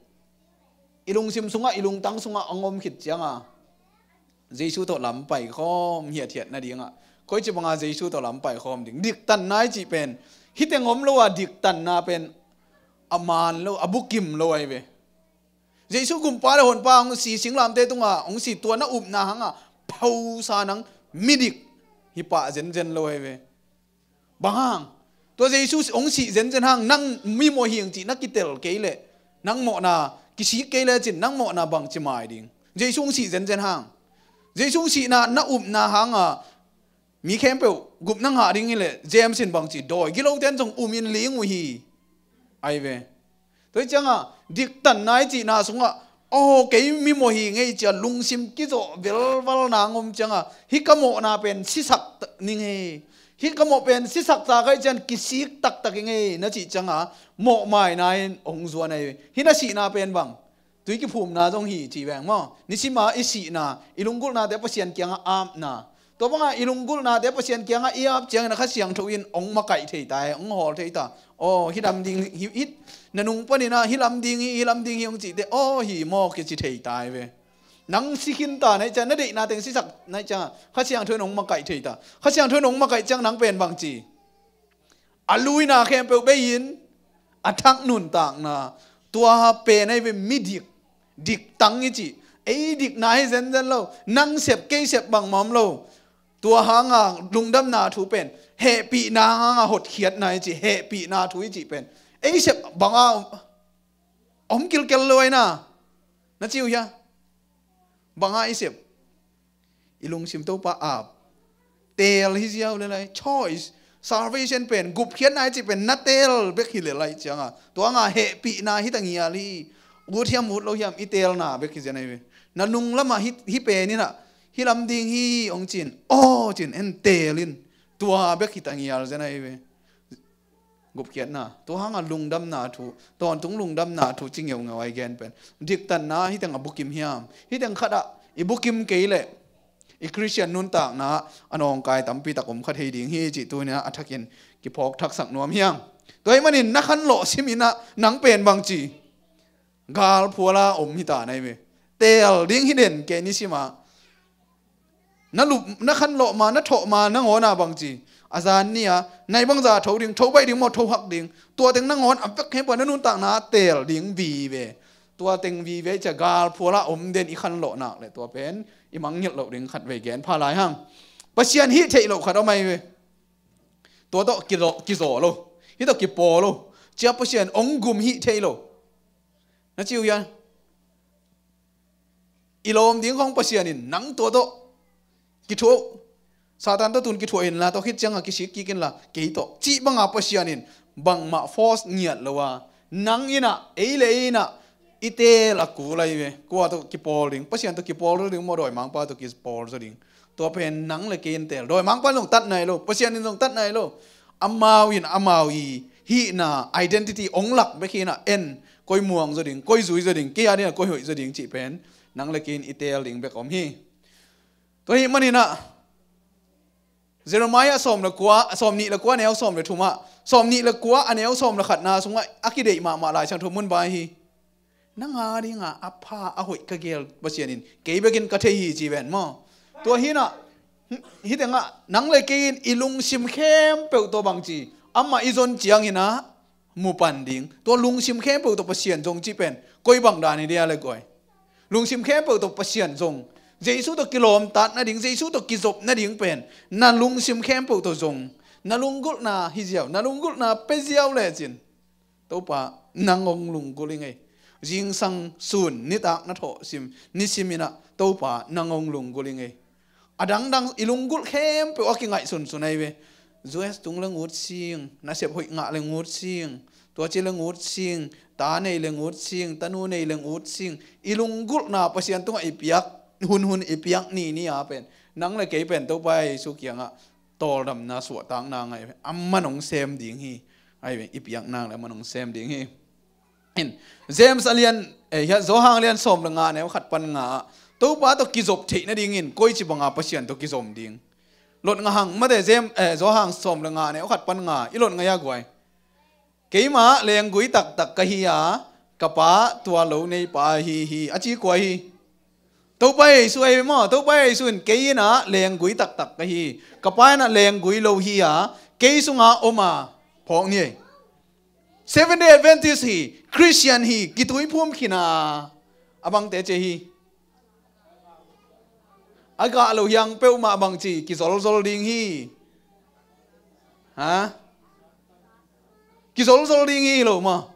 i lungsim sungah, i lungtang sungah hong om khit ciang a, Jesu tawh lam paikhawm hiathiat nadingah, koici banga Jesu tawh lam paikhawm ding? Diktanna i cih pen, hiteng om lo a diktanna pen a man lo, a bukim lo ahi ve. Jesu Gumpa le Honpa hong si, singlamteh tungah hong si, tua na upna hangah phosa nang midik hi pah zenzen lo ahi ve. Bang hang? Tua Jesu hong sih zenzen hang, nang mimawh hing cih na kitel kei leh, nang mawhna kisik kei lecin, nang mawhna bangci mai ding? Jesu hong sih zenzen hang, Jesu hong sihna na upna hanga mi khempeuh gupna ngah ding hi leh, James in bangci, dawi gilote in zong umin ling uh hi, ahi ve. Tua hi cianga, diktanna i cihna sungah, aw, kei mimawh hi ngei cia lungsim kizawh velval nang om cianga, hih ka mawhna pen sisak ta-, ni ngei. Hih ka mawh pen sisak ta ka hih cian kisik taktak hi ngei na cih cianga, mawhmaina in hong zuan ahi. Hih na sihna pen bang? Tui kiphumna zong hi ci veng maw? Nisima i sihna, i lunggulhnate Pasian kiangah apna. Tua banga i lunggulhnate Pasian kiangah i ap ciangin a Kha Siangtho in hong makaih thei ta, hong hawl thei ta. Aw, hih lam ding hi, hih na nung panin a, hih lam ding hi, hih lam ding hi hong cihte, aw, hi maw kici thei ta hi ve. Nang si khin ta na hih ciang, na deihna teng sisak na hih ciang a, Kha Siangtho in hong makaih thei ta. Kha Siangtho in hong makaih ciang nang pen bangci? A luina khempeuh bei-in, a thak nuntakna, tua pen ahi ve midik, diktang i cih. Ei dikna hi zenzen lo, nang sep kei sep bangmah om lo. Tua hanga lungdamna thu pen, hehpihna hanga hotkhiatna i cih, hehpihna thu i cih pen, ei sep banga om kilkel lo ahi na. Na ci uh hia? Banga i sep? I lungsim Topa ap. Teel hi ziau le lai. Choice. Salvation pen, gupkhiatna i cih pen na teel bek hi le lai cianga, tua nga hehpihna hi ta ngial hi. Ut hiam ut lo hiam, i teelna bek hi zen ahi ve. Na nung lamah hi, hi pen in a, hih lam ding hi hong cin, aw cin, en teel in. Tua bek hi ta ngial zen ahi ve. Gupkhiatna, tua hanga lungdamna thu, tawntung lungdamna thu ci ngeungeu ahi gen pen. Diktanna hiteng a bukim hiam? Hiteng khatah i bukim kei leh i Khristian nuntakna a nawngkai tampi tak om kha thei ding hi cih tuni-in a thakin kiphawk thaksak nuam hiang. Tua hih manin na khanlawh simin a nang pen bangci? Galphuala om hi ta na hi ve. Teel ding hi den kei nisima. Na lup, na khanlawh ma, na thawh ma, na ngawna bangci? A zan ni-a nai bangza tho ding, tho baih ding maw, tho hak ding? Tua teng na ngawn a pek khempeuh na nuntakna teel ding vive. Tua teng vive cia galphuala om den i khanlawh nak le tua pen i mangngilh loh ding khat vei gen pha lai hang. Pasian hih theih loh khat om ahi ve. Tua tawh kizaw, kizaw lo. Hih tawh kipawl lo. Cia Pasian ong gum hih thei lo. Na ci uh hian? I lawm ding khawng Pasian in nang tua tawh kithuah, Satan tawh tun kithuah inla, tua khit cianga kisik kik inla, kei tawh cih banga Pasian in bangmah force ngiat lo a, nang in a, ei le ei in a, i teel a kul ahi ve. Kua tawh kipawl ding? Pasian tawh kipawl zaw ding maw, dawimangpa tawh kipawl zaw ding? Tua pen nang le kei in teel. Dawimangpa in zong tat nai lo, Pasian in zong tat nai lo. Amau in amau i hihna, identity ong lak bek hi in a, en, koi muang zaw ding, koi zui zaw ding, kei a ding a koi hoih zaw ding cih pen Nang le kei in i teel ding bek om hi. Tua ahih manin ah Jeremiah sawm le kua, sawm nih le kua neu sawm le thum ah, sawm nih le kua a neu sawm le khatna sungah a kideih mahmah Lai Siangtho mun vai hi. Nang a dingah a pha a hoih ka geel Pasian in kei bekin ka thei hi ci ven maw? Tua hi-in ah, hih tengah nang le kei in i lungsim khempeuh tawh bangci, amah i zon ciangin ah mu pan ding. Tua lungsim khempeuh tawh Pasian zong cih pen koi bang dan hi dia le guai? Lungsim khempeuh tawh Pasian zong, Jesu tawh kilawmtat nading, Jesu tawh kizop nading pen na lungsim khempeuh tawh zong, na lunggulhna hi ziau, na lunggulhna pia ziau lecin Topa, nang hong lunggulh ing ei. Zingsang sun nitak na thawh sim, nisimin ah Topa, nang hong lunggulh ing ei. A dangdang i lunggulh khempeuh a kingaihsunsun ahi ve. U S tung le ngut sing, nasep hoih ngah le ngut sing, tua ci le ngut sing, ta nei le ngut sing, tanu nei le ngut sing. I lunggulhna Pasian tungah i piak, hunhun i piak nini a pen, nang le kei pen Topa Jesu kiangah tawldamna suahtakna ngah hi ve. Amah in hong sem ding hi. Ahi ve, i piak nang le amah in hong sem ding hi. In, James a lian, eh, hiah Johan lian sawm le nga neu khat pan nga ah, Topa tawh kizop theih nadingin koici banga Pasian tawh kizom ding? Lot ngah hang mate, James, eh, Johan sawm le nga neu khat pan nga, i lot ngah hia guai? Keimah lenggui taktak ka hi a, ka Pa tua lo neipa ahi hi, a ci kua hi? Topa Jesu ahi maw? Topa Jesu in kei in ah lenggui taktak ka hi, ka Pa in ah lenggui lo hi a, kei sungah om a, phawk ni ei. Seventh Day Adventist hi, Christian hi, kituiphum khin a, a bangte ci hi. A gah lo hiang peuhmah bangci, kizolzol ding hi. Ha? Kizolzol ding hi lo maw?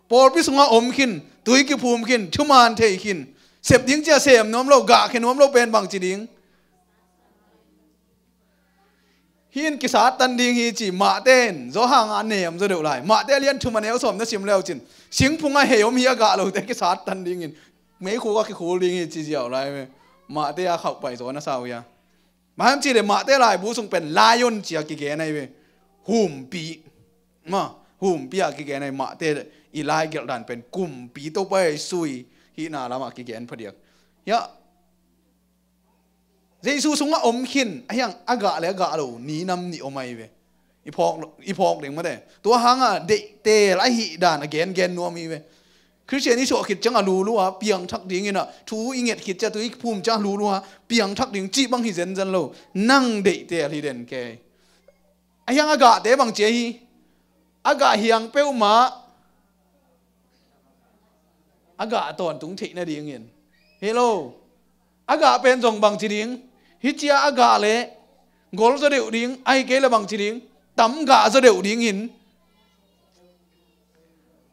Pawlpi sungah om khin, tui kiphum khin, thuman thei khin, sep ding cia sem nuam lo, gahkhia nuam lo pen bangci ding? Hih in kisattan ding hi ci, Mate in Johan ah a nem zaw deuh lai. Mate a lian thum a neu sawm na sim leucin, singphung ah hei om hi a gah lote kisattan dingin, meikhuk ah kikhul ding hi ci ziau lai ve. Mate a khauh pai zaw na sa uh hia? Bang hiam cih leh Mate laibu sung pen lion ci a kigen ahi ve. Humpi. Ma, humpi a kigen ahi. Mate i lai gelh dan pen kumpi, Topa Jesu i hihna lamah kigen phadiak. Hiah Jesu sungah om khin, a hiang a gah le a gah lo ni nam nih om ahi ve. I phawk, i phawk ding mate. Tua hangah deihteel ahih dan a gengen nuam hi ve. Khristian i suah khit ciangah lulu a piangthak dingin ah, thu i nget khit ciang, thu i phum ciang lulu a piangthak ding cih bang hi zenzen lo. Nang deihteel hi den kei. A hiang a gahte bang ci ahi? A gah hiang peuhmah a gah tawntung theih nadingin. Hi lo. A gah pen zong bangci ding? Hih cia a gah leh gol zaw deuh ding, ahi kei leh bangci ding? Tam gah zaw deuh dingin.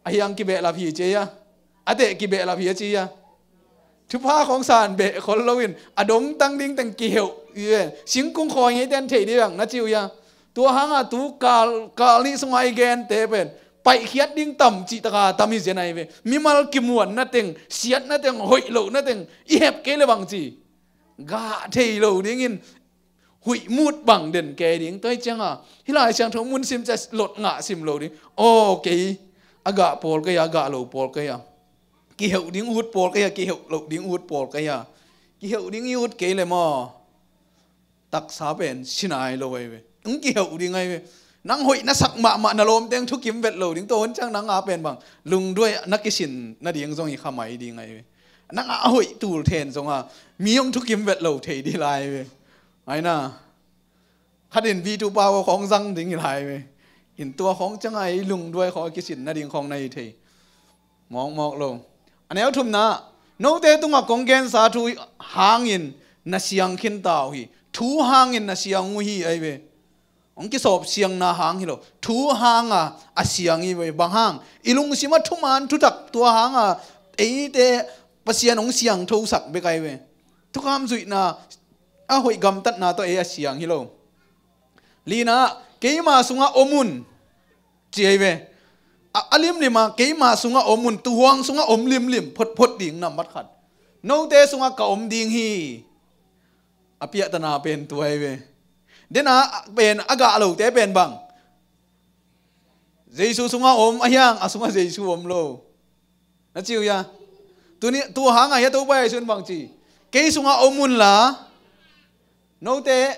A hiang kibehlap hi ci a, a teh kibehlap hi a ci a. Thupha khong san beh khol loin a dongtang ding teng kiheuh hi ve. Singkung khawi ngeite in thei dih bang na ci uh hia? Tua hangah tu kal, kal nih sungah i gente pen paihkhiat ding tam cih taka tam hi zen ahi ve. Mimal kimuanna teng, siatna teng, hoih lohna teng i hep kei le bangci? Gah thei lo dingin huih mut bang den kei ding. Tua hi cianga hih Lai Siangtho mun sim cia Lot ngah sim lo ding. Aw kei a gah pawl ka hi a, a gah lo pawl ka hi a. Kiheuh ding ut pawl ka hi a, kiheuh loh ding ut pawl ka hi a. Kiheuh ding i ut kei le maw, taksa pen si nai lo ahi ve. Hong kiheuh ding ahi ve. Nang hoih na sak mahmah na lawmteng thukim vet lo ding. Tua hun ciang nang a pen bang lungduai na kisin nading zong hi kha mai ding ahi ve. Nang a hoih tul then zonga mi hong thukim vet lo thei dih lai ve. Aina khatin V two power khawng zang ding hi lai ve. In tua khawng cianga i lungduai khawng a kisin nading khawng na hi thei. Mawkmawk lo. A neu thumna, note tungah kong gensa thu hangin na siang khin ta uh hi. Thu hangin na siang uh hi ahi ve. Hong kisawp siangna hang hi lo. Thu hanga a siang hi ve. Bang hang? I lungsim a thuman thutak tua hanga eite Pasian hong siangthosak bek ahi ve. Thukham zuihna, a hoih gamtatna tawh ei a siang hi lo. Lina, keima sungah om un ci ahi ve. A, a limlima keima sungah om un, tuhuang sungah om limlim photphot ding nambat khat. Note sungah ka om ding hi. A piahtana pen tua ahi ve. Dena pen a gah lote pen bang? Jesu sungah om a hiang, a sungah Jesu om lo. Na ci uh hia? Tuni, tua hangah hi a, Topa Jesu in bang ci? Kei sungah om unla, note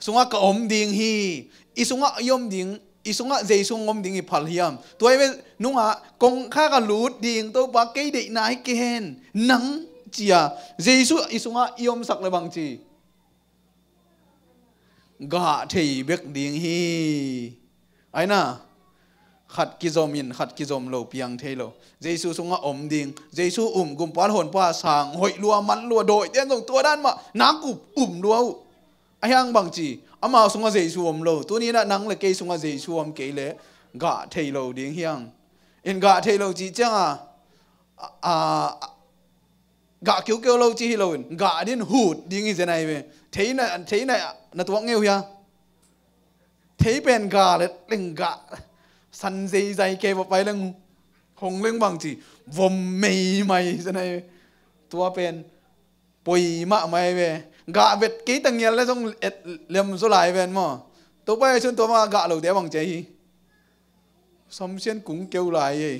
sungah ka om ding hi. I sungah i om ding, i sungah Jesu hong om ding i phal hiam? Tua hi ve, nungah kongkhak ah lut ding, Topa kei deihna hi kei hen, nang, ci a, Jesu i sungah i omsak le bang ci? Gah thei bek ding hi. Aina, khat kizom in, khat kizom lo piang thei lo. Jesu sungah om ding, Jesu um, gumpa le honpa sang, hoih lua, man lua, dawite in zong tua dan mah nak up um lua uh. Ahi hang bang ci? Amau sungah Jesu om lo. Tuni-in ah nang le kei sungah Jesu om kei leh gah thei lo ding hi hang. In gah thei lo cih ciangah, a, a, gah kiukiu lo ci hi loin, gah ding, hut ding hi zen ahi ve. Thei na, thei na, na tuak ngei uh hia? Thei pen gah le leng gah san zeizai kei va pai leng, hong leng bang ci, vom meimai hi zen ahi ve. Tua pen poi mahmah ahi ve. Gah vet kei ta ngial le zong et lem zaw lai ven maw. Topa Jesu in tua bang gah lote bang ci ahi? Samsian kung keu lai ei.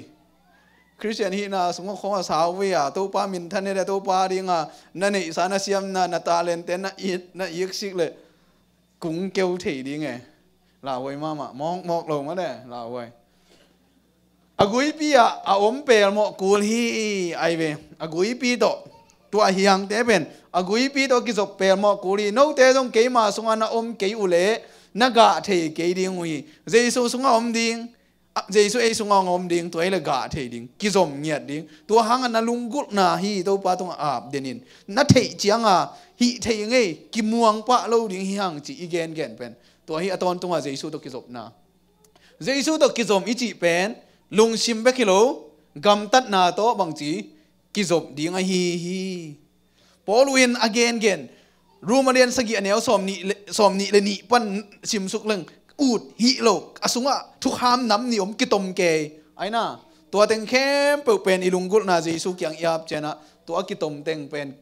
Khristian hihna sungah khong a sau ve a, Topa minthan hi le, Topa dinga na neihsa, na siamna, na talente, na it, na iksik le kung keu thei ding e. Lauhuai mahmah, mawkmawk lo mah le, lauhuai. A guipi ah a om pelmawh kul hi, ai ve. A guipi tawh, tua hiangte pen a guipi tawh kizop pelmawh kul hi. Note zong keima sungah na om kei uh leh na gah thei kei ding uh hi. Jesu sungah om ding, a, Jesu ei sungah hong om ding, tua hi le gah thei ding, kizom ngiat ding. Tua hangah na lunggulhna hi Topa tungah ap den in, na theih cianga hih thei ngei, kimuang pah lo ding hi hang ci i gengen pen. Tua hi a tawntungah Jesu tawh kizopna. Jesu tawh kizom i cih pen lungsim bek hi lo, gamtatna tawh bang ci, kizop ding ahi hi. Paul in a gengen, Rom a lian sagih a neu sawm nih le, sawm nih le nih pan simsuk leng ut hi lo, a sungah thukham nam nih om kitom kei. Aina, tua teng khempeuh pen i lunggulhna Jesu kiang i ap ciangah tua kitom teng pen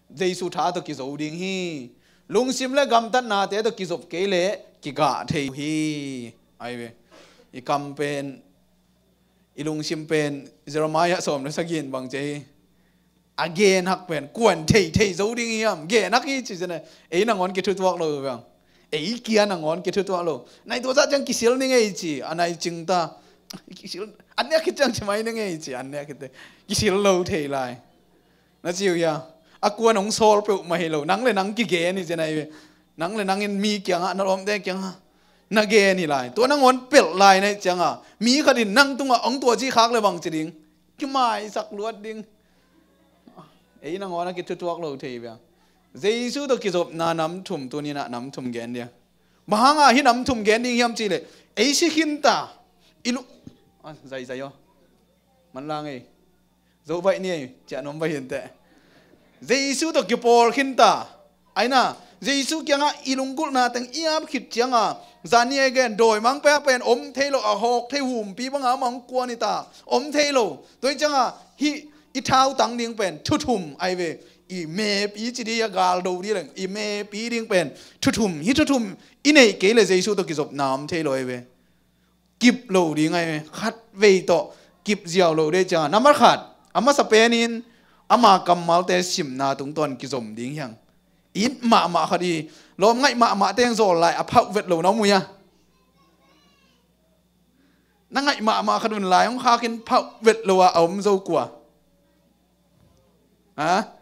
Jesu tha tawh kizo ding hi. Lungsim le gamtatnate tawh kizop kei leh kigah thei hi. Ai ve. I kam pen, i lungsim pen Jeremiah sawm le sagih in bang ci hi? A gen hak pen kuan thei thei zo ding hiam? Gen hak hi ci zen a, ei nangawn kithutuak lo bang. Ei kia nangawn kithutuak lo. Nai tua zah ciang kisil ning ei ci, a nai cing ta. Kisil, an nek khit ciang ci mai ning ei ci, an nek khit te. Kisil lo thei lai. Na ci uh hia? A kuan hong sawl peuhmah hi lo. Nang le nang kigen hi zen ahi ve. Nang le nang in mi kiangah, na lawmte kiangah na gen hi lai. Tua nangawn pelh lai na hih ciangah mi khat in nang tungah hong tuah cih khak le bang ci ding? Kimaisak luat ding. Ei nangawn a kithutuak lo thei bia. Jesu tawh kizopna nam thum, tuni-in ah nam thum gen dia. Bang hangah hih nam thum gen ding hiam cih leh, ei si khin ta. I lu, a, zaizai aw. Manlang ei. Zo baih ni ei, ciah nuam baih hi inteh. Jesu tawh kipawl khin ta. Aina, Jesu kiangah i lunggulhna teng i ap khit ciangah, zan ni ei gen, dawimangpa pen om thei lo, a hawk thei humpi bangah amah hong kuan hi ta. Om thei lo. Tua hi ciangah hih i thautang ding pen thu thum ahi ve. I mepi ci dih a, gal do dih leng, i mepi ding pen thu thum. Hih thu thum i neih kei leh Jesu tawh kizopna om thei lo ahi ve. Kip lo ding ahi ve. Khatvei tawh kip ziau lo dih ciangah, nambat khat, a masa penin ama kammalte simna tungtawn kizom ding hi hang. It mahmah khat hi. Lawm ngaih mahmah teng zawl lai a phauh vet lo na om uh hia? Na ngaih mahmah khat un lai hong khakin phauh vet lo a a om zo kua? Ha?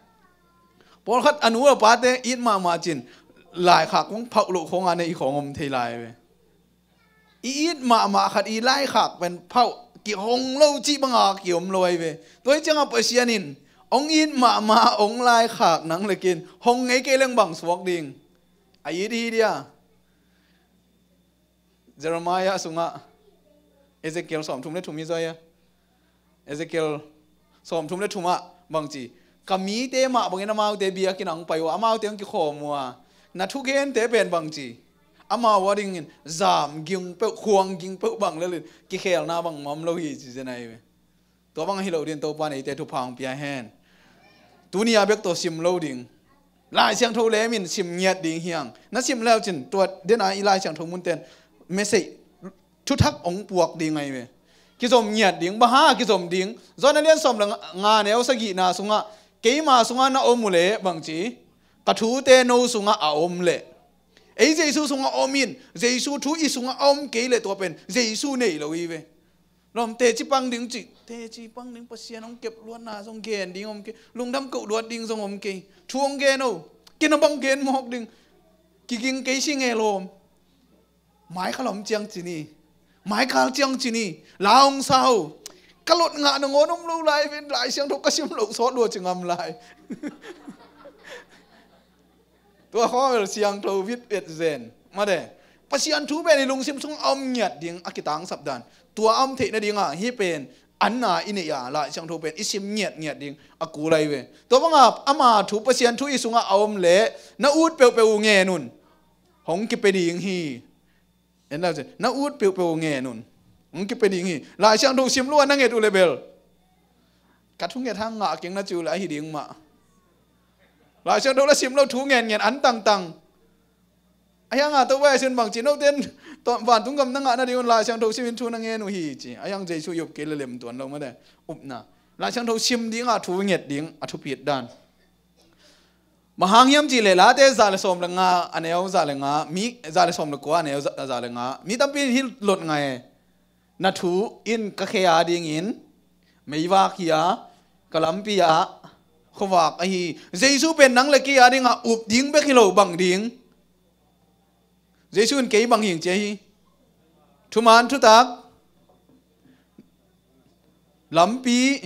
Pawlkhat a nu a pate it mahmah cin, laikhak hong phauh loh khawng a nei khawng om thei lai ve. I it mahmah khat i laikhak pen phauh kihong lo cih banga kiom lo ahi ve. Tua hi ciangah Pasian in hong it mahmah hong laikhak nang le kei in hong ngei kei leng bang suak ding? A it hi dia. Jeremiah sungah, Ezekiel sawmthum le thum hi zaw hia? Ezekiel sawmthum le thumah bang ci? Ka mite mah bangin amaute biakinn ah hong pai uh a, amaute hong kikhawm uh a, na thugente pen bang ci? Amau a dingin zam ging peuh, khuang ging peuh bang lelin kikhelna bangmah om lo hi ci zen ahi ve. Tua bang ahi lo dingin Topa in eite thupha hong pia hen. Tuni a bek tawh sim lo ding. Lai Siangtho lemin sim ngiat ding hi hang. Na sim leucin tua dena i Lai Siangtho munten message thuthak hong puak ding ahi ve. Kizom ngiat ding, bang hang a kizom ding? Johan a lian sawm le nga, neu sagihna sungah, keima sungah na om uh leh bang ci, ka thute no sungah a om leh. Ei Jesu sungah om in, Jesu thu i sungah a om kei leh tua pen Jesu nei lo hi ve. Lawm, teci pang ding ci, teci pang ding, Pasian hong kep luatna zong gen ding om kei, lungdam koh luat ding zong om kei. Thu hong gen o, kei na bang gen mawk ding, kiging kei si nge lawm. Mai kha lawm ciang ci ni, mai kal ciang ci ni, la hong sa o. Ka lot ngah nangawn om lo lai ven, Lai Siangtho ka sim loh sawt lua ci ngam lai. Tua khawng bel siangtho vit et zen. Mate, Pasian thu pen i lungsim sung a om ngiat ding a kitangsap dan. Tua a om theih nadingah hih pen anna i neih a, Lai Siangtho pen i sim ngiatngiat ding a kul ahi ve. Tua bangah ama thu, Pasian thu i sungah a om leh na ut peuhpeuh uh ngen un, hong kipia ding hi. En lau ci, na ut peuhpeuh uh ngen un, hong kipia ding hi. Lai Siangtho sim lua na nget uh leh bel, ka thunget hang ngah keng na ci uh leh ahi ding mah. Lai Siangtho la sim lo, thu ngenngen an tangtang. Ahi hang a Topa Jesu in bang ci, note in vantung gam na ngah nading un Lai Siangtho simin thu na ngen uh hi ci. Ahi hang Jesu i up kei leh lem tuan lo mate. Upna, Lai Siangtho sim dingah thu nget ding a thupit dan. Bang hang hiam cih leh Late za le sawm le nga a neu za le nga, mi za le sawm le kua a neu za, za le nga. Mi tampi in hih lot ngai e. Na thu in ka khe a dingin meivak hi a, ka lampi ah khuavak ahi. Jesu pen nang le kei a dingah up ding bek hi lo, bang ding? Jesu in kei bang hi ing ci ahi. Thuman thutak, lampi,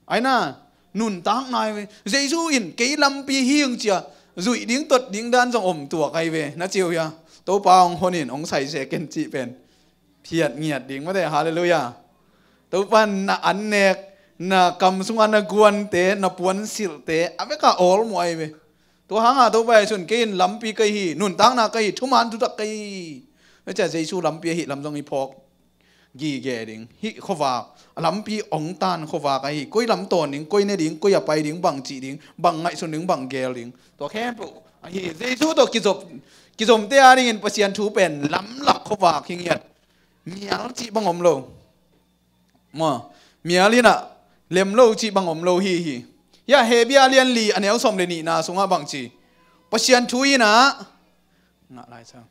aina, nuntakna ahi ve. Jesu in kei lampi hi ing ci a, zuih ding tot ding dan zong om tuak ahi ve. Na ci uh hia? Topa hong hon in hong sai se ken cih pen phiat ngiat ding mate. Halleluiah. Topa in na annek, na kam sungah na guante, na puansilhte a vekah awlmuh ahi ve. Tua hang a Topa Jesu in kei in lampi ka hi, nuntakna ka hi, thuman thutak ka hi. Tua ciang Jesu lampi ahih lam zong i phawk gige ding. Hih khuavak, a lampi hong tan khuavak ahi. Koi lam tawn ding, koi ne ding, koi a pai ding, bang cih ding, bang ngaihsun ding, bang gel ding, tua khempeuh ahi. Jesu tawh kizop, kizomte a dingin Pasian thu pen lamlak khuavak hi ngiat. Mial cih bang om lo. Maw, mial in ah lem lo cih bang om lo hi hi. Hiah Hebru a lian li a neu sawm le nihna sungah bang ci? Pasian thu in ah, ngah lai sa.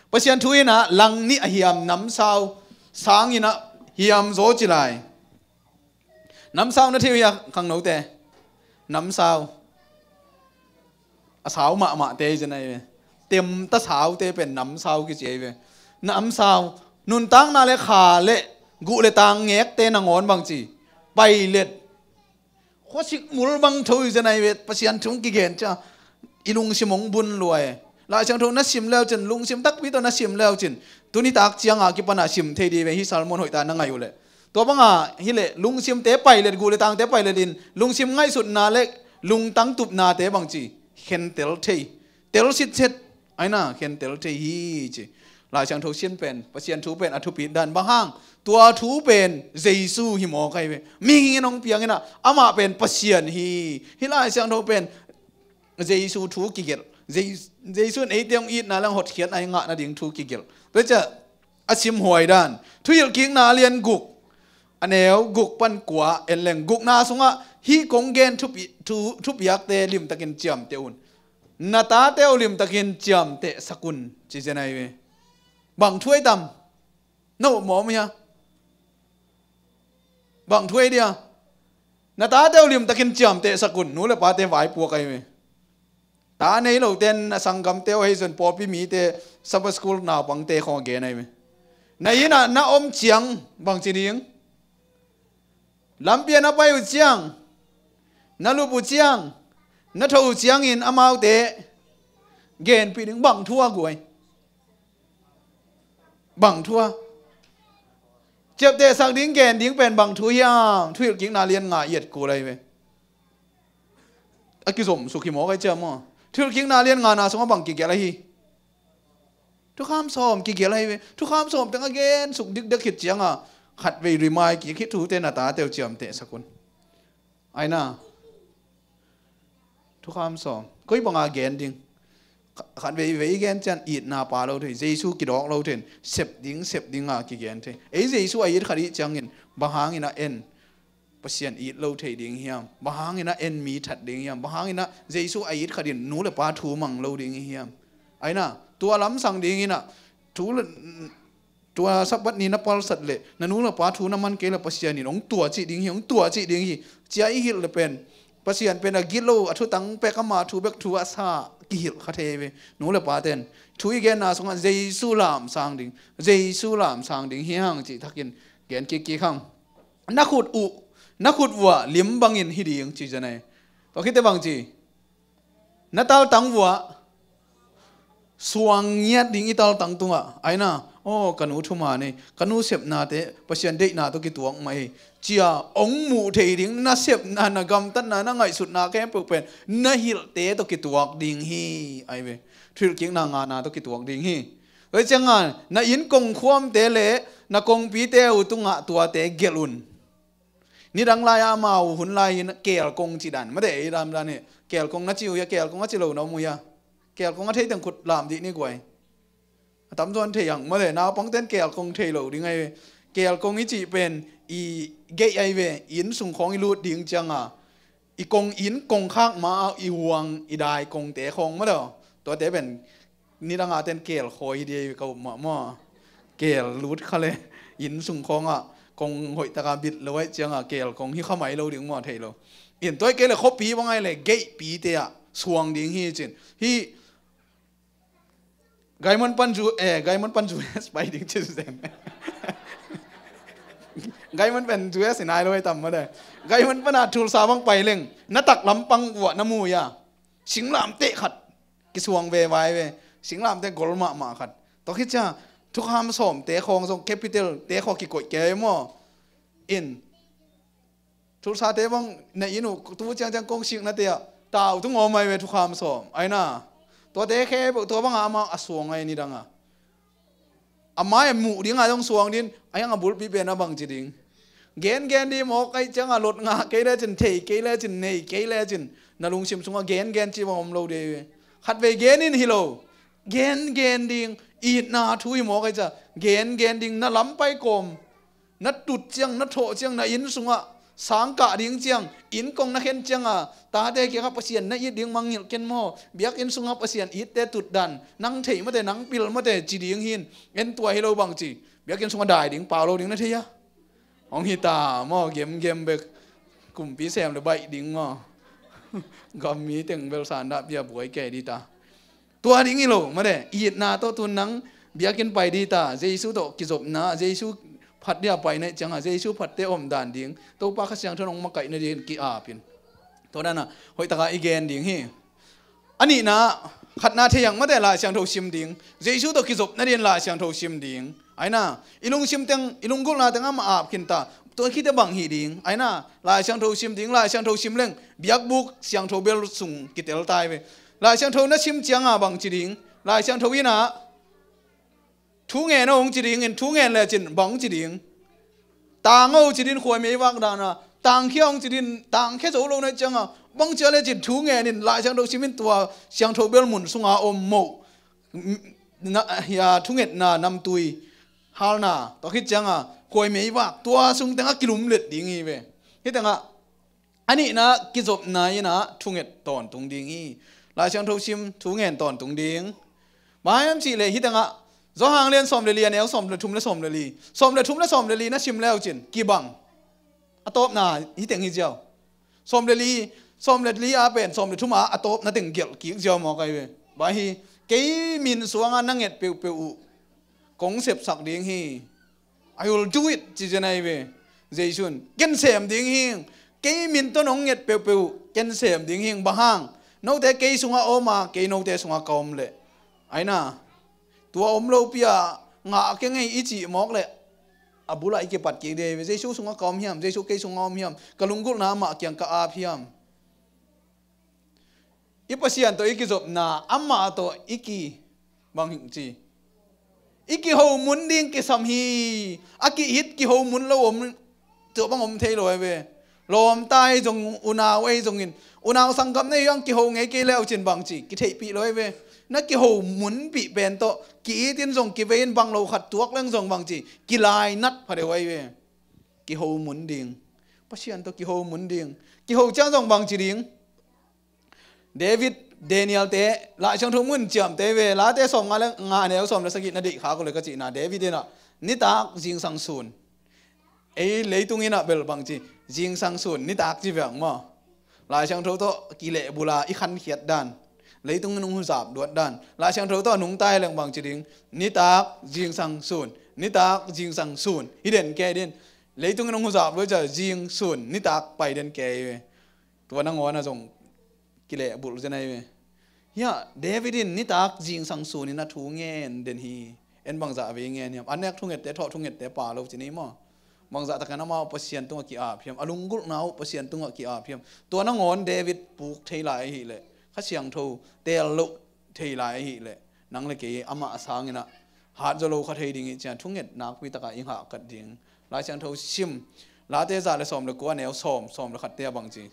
Pasian thu in ah langnih a hiam namsau sangin ah hiam zaw ci lai. Namsau na thei uh hia khangnote? Namsau. A sau mahmahte hi zen ahi ve. Temta saute pen namsau kici ahi ve. Namsau. Nuntakna le kha le guh le tang ngekte nangawn bang ci? Pailet. Khuasik mul bang tho hi zen ahi ve. Pasian thu hong kigen ciang i lungsim hong bun lua e. Lai Siangtho na sim leu cin, lungsim takpi tawh na sim leu cin, tuni tak cianga kipana sim thei dih ve, hih sermon hoihtak na ngaih uh leh. Tua banga hileh lungsimte pailet, guh le tangte pailet in lungsim ngaihsutna le lungtang tupnate bang ci? Khentel thei. Tel sitset. Aina, khentel thei hi ci. Lai Siangtho sin pen, Pasian thu pen a thupit dan bang hang? Tua thu pen Jesu hi mawk ahi ve. Mihing in hong piang in ah, amah pen Pasian hi. Hih Lai Siangtho pen Jesu thu kigelh. Je-, Jesu in eite hong itna le hong hotkhiatna i ngah nading thu kigelh. Tua ciah a simhuai dan. Thuhilhkikna a lian guk, a neu guk pan kua en leng, gukna sungah hih kong gen thupi-, thu, thupiakte limtakin ciamteh un. Na tate uh limtakin ciamtehsak un, ci zen ahi ve. Bang thu ahi tam? Na upmawh om hia? Bang thu ahi dia? Na tate uh limtakin ciamtehsak un. Nu le pate vaipuak ahi ve. Ta nei lote in a sanggamte uh hei zon, pawlpi mite, Sabbath school naupangte khawng a gen ahi ve. Na innah na om ciang bang ci ding? Lampi ah na pai uh ciang, na lup uh ciang, na tho uh ciangin amaute genpih ding. Bang thu a guai? Bang thu a? Ciaptehsak ding, gen ding pen bang thu hiam? Thuhilhkikna lian nga i et kul ahi ve. A kizomsuk hi mawk ahi ciam maw? Thuhilhkikna lian ngana sungah bang kigelh ahi? Thukham sawm kigelh ahi ve. Thukham sawm teng a gensuk dikdek khit cianga khatvei remind kik, hih thute na tate uh ciamtehsak un. Aina. Thukham sawm. Koi banga gen ding? Kha-, khat veivei i gen ciang itna pha lo thei, Jesu kidawk lo thei, sep ding, sep ding a kigen thei. Ei Jesu a it khat i hih ciangin, bang hangin a en, Pasian it lo thei ding hiam? Bang hangin a en mi that ding hiam? Bang hangin a Jesu a it khat in nu le pa thu mang lo ding hiam? Aina, tua lamsang dingin a, thu le, tua Sabbath ni na palsat le, na nu le pa thu na man kei le Pasian in hong tua cih ding hi, hong tua cih ding hi, cia i hilh le pen, Pasian pen a gilo, a thutang pek ama thu bek thu a sa, kihilh kha thei ve. Nu le pa ten, thu i genna sungah Jesu lamsang ding, Jesu lamsang ding hi hang cih thakin gen kikkik hang. Na khut uh, na khut vuah lim bangin hi ding ci zenai. Tua khite bang ci. Na taltang vuah suang ngiat ding i taltang tungah. Aina, aw, ka nu thuman ei, ka nu sepnate, Pasian deihna tawh kituak mah ei. Cia, hong muh thei ding, na sepna, na gamtatna, na ngaihsutna khempeuh pen, na hilhte tawh kituak ding hi. Ai ve, thuhilhkikna ngahna tawh kituak ding hi. Tua ciangin, na inn kong khuamte le, na kongpite uh tungah tuate gelh un. Nidang lai-ah amau hun lai-in keelkong ci dan. Mate, ei lamdan hi. Keelkong na ci uh hia, keelkong a ci lo na om uh hia. Keelkong a thei teng khut lam dih ni guai. A tamzaw in thei hang. Mate, naupangten keelkong thei lo ding ai ve. Keelkong i cih pen i geih ai ve. Inn sung khawng i lut ding cianga. I kong inn, kongkhak ma-ah i huang, i dai kongte khawng mate. Tuate pen Nidang a ten keel khawi hi ding ka up mah maw. Keel lut kha le, inn sung khawngah kong hoihtaka bit lo aih cianga keel kong hi kha mai lo ding maw, thei lo. In tuai kei le khuapi bang ai le geihpite ah suang ding hi cin. Hi Gaiman pan U-, eh, Gaiman pan U S pai ding cin zen. Gaiman pan U S in ai lo ai tam mah le. Gaiman pana Tulsa bang pai leng na taklam pang uah na mu ia. Singlamteh khat kisuang ve vai ve. Singlamteh gol mahmah khat. Tua khit cia thukham sawmte khawng zong capital te khawng kikoih kei maw. In Tulsate bang na inn uh tu ciangciang kong siknate ah tau tung awm ai ve thukham sawm. Aina. Tuate khempeuh tua banga amah a suang ai nidanga. A mai a muh dingah zong suang ding, a hiang a bulpi pen a bang ci ding. Gengen ding mawk aih ciangah lot ngah kei lecin, thei kei lecin, nei kei lecin, na lungsim sungah gengen ci bang om lo ding. Khatvei gen in hi lo. Gengen ding, itna thu hi mawk aih ciah. Gengen ding, na lampai kawm. Na tut ciang, na thawh ciang, na inn sungah sang kah ding ciang, inn kong na khen cianga, tate kiangah Pasian na it ding mangngilh ken maw? Biakinn sungah Pasian itte tutdan, nang theih mate, nang pil mate, ci ding hin, en tua hi lo bang ci. Biakinn sungah dai ding, pau lo ding na thei a. Hong hi ta maw, gemgem bek, kumpi sem le baih ding maw? Gam mi teng bel sandah pia buai kei di ta. Tua ding hi lo, mate, itna tawh tun nang biakinn pai di ta, Jesu tawh kizopna, Jesu phat dia pai na ih cianga, Jesu phatte omdan ding, Topa Kha Siangtho in hong makaih na dingin ki-apin. Tua dana, hoihtaka i gen ding hi. A nihna, khatna thei ang mate Lai Siangtho sim ding, Jesu tawh kizopna dingin Lai Siangtho sim ding. Aina, i lungsim teng, i lunggulhna teng amah ap khin ta. Tua khite bang hi ding. Aina, Lai Siangtho sim ding, Lai Siangtho sim leng, biakbuk Siangtho bel sung kitel tai ve. Lai Siangtho na sim cianga bang ci ding. Lai Siangtho ina, thu ngen a hong ci ding, in thu ngen lecin bang ci ding. Tang a hong ci din khuai mei vak dana, tangkhia hong ci din, tangkhia zo lo na cianga, bang cia lecin thu ngen in Lai Siangtho sim in tua, Siangtho bel mun sunga om moh. Na, hia, thungetna namtui halna, tua khit cianga, khuai mei vak, tua sung tengah kilumlet ding hi ve. Hi tengah, a nihna kizopna ina thunget tawntung ding hi. Lai Siangtho sim, thungen tawntung ding. Bang hiam cih leh hi tengah, Johan lian sawm le li, a neu sawm le thum le sawm le li. Sawm le thum le sawm le li na sim leu cin, kibang. A tawpna, hi teng hi ziau. Sawm le li, sawm le li a pen, sawm le thum a, a tawpna teng gelh kik ziau mawk ai ve. Bang hi, kei min suanga na nget peuhpeuh uh. Kong sepsak ding hi. I will do it, ci zen ai ve. Jesu in, ken sem ding hi. Kei min tawh nong nget peuhpeuh uh, ken sem ding hi. Bang hang, note kei sungah om a, kei note sungah ka om leh. Aina, tua om lopi a, ngah keng ei i cih mawk leh. A bulah i kipat kik ding ai ve. Jesu sungah ka om hiam, Jesu kei sungah om hiam. Ka lunggulhna amah kiang ka ap hiam. I Pasian tawh i kizopna, amah tawh i ki bang hing ci. I kiho mun ding kisam hi, a kihit kiho mun lo om, tua bang om thei lo ai ve. Lawmta ei zong, unau ei zongin, unau sanggam na hi ang kiho ngei kei leu cin bang ci, kitheihpih lo ai ve. Na kiho munpih pen tawh ki-itin zong kivei in bang lo khat tuak leng zong bangci kilainat pha deuh ahi ve. Kiho mun ding. Pasian tawh kiho mun ding. Kiho ciang zong bangci ding. David, Daniel te, Laisiangtho mun ciamte ve, Late sawm nga le nga, a neu sawm le sagih na deih khak uh le ka cihna, David in ah, nitak zingsang sun. Ei leitung in ah bel bangci, zingsang sun, nitak ci veng maw. Laisiangtho tawh kilehbulh a i khankhiat dan, leitung in hong huzap luat dan, Laisiangtho tawh nungta hi leng bangci ding, nitak zingsang sun, nitak zingsang sun, hi den kei din. Leitung in hong huzap luat ciang zing sun, nitak pai den kei ve. Tua nangawn ah zong kilehbulh zen ahi ve. Hiah David in nitak zingsang sun in a thu ngen den hi. En bangzah vei ngen hiam? A nek thungette, thawh thungette pha lo ci ni maw? Bangzah takin amau Pasian tungah ki-ap hiam? A lunggulhna uh Pasian tungah ki-ap hiam? Tua nangawn David puk thei lai ahih leh, Kha Siangtho teel loh thei lai ahih leh, nang le kei amah a sangin ah hat zaw lo kha thei ding ih ciang thunget nakpi takah i ngah khat ding. Laisiangtho sim, Late za le sawm le kua, neu sawm, sawm le khatte ah bangci,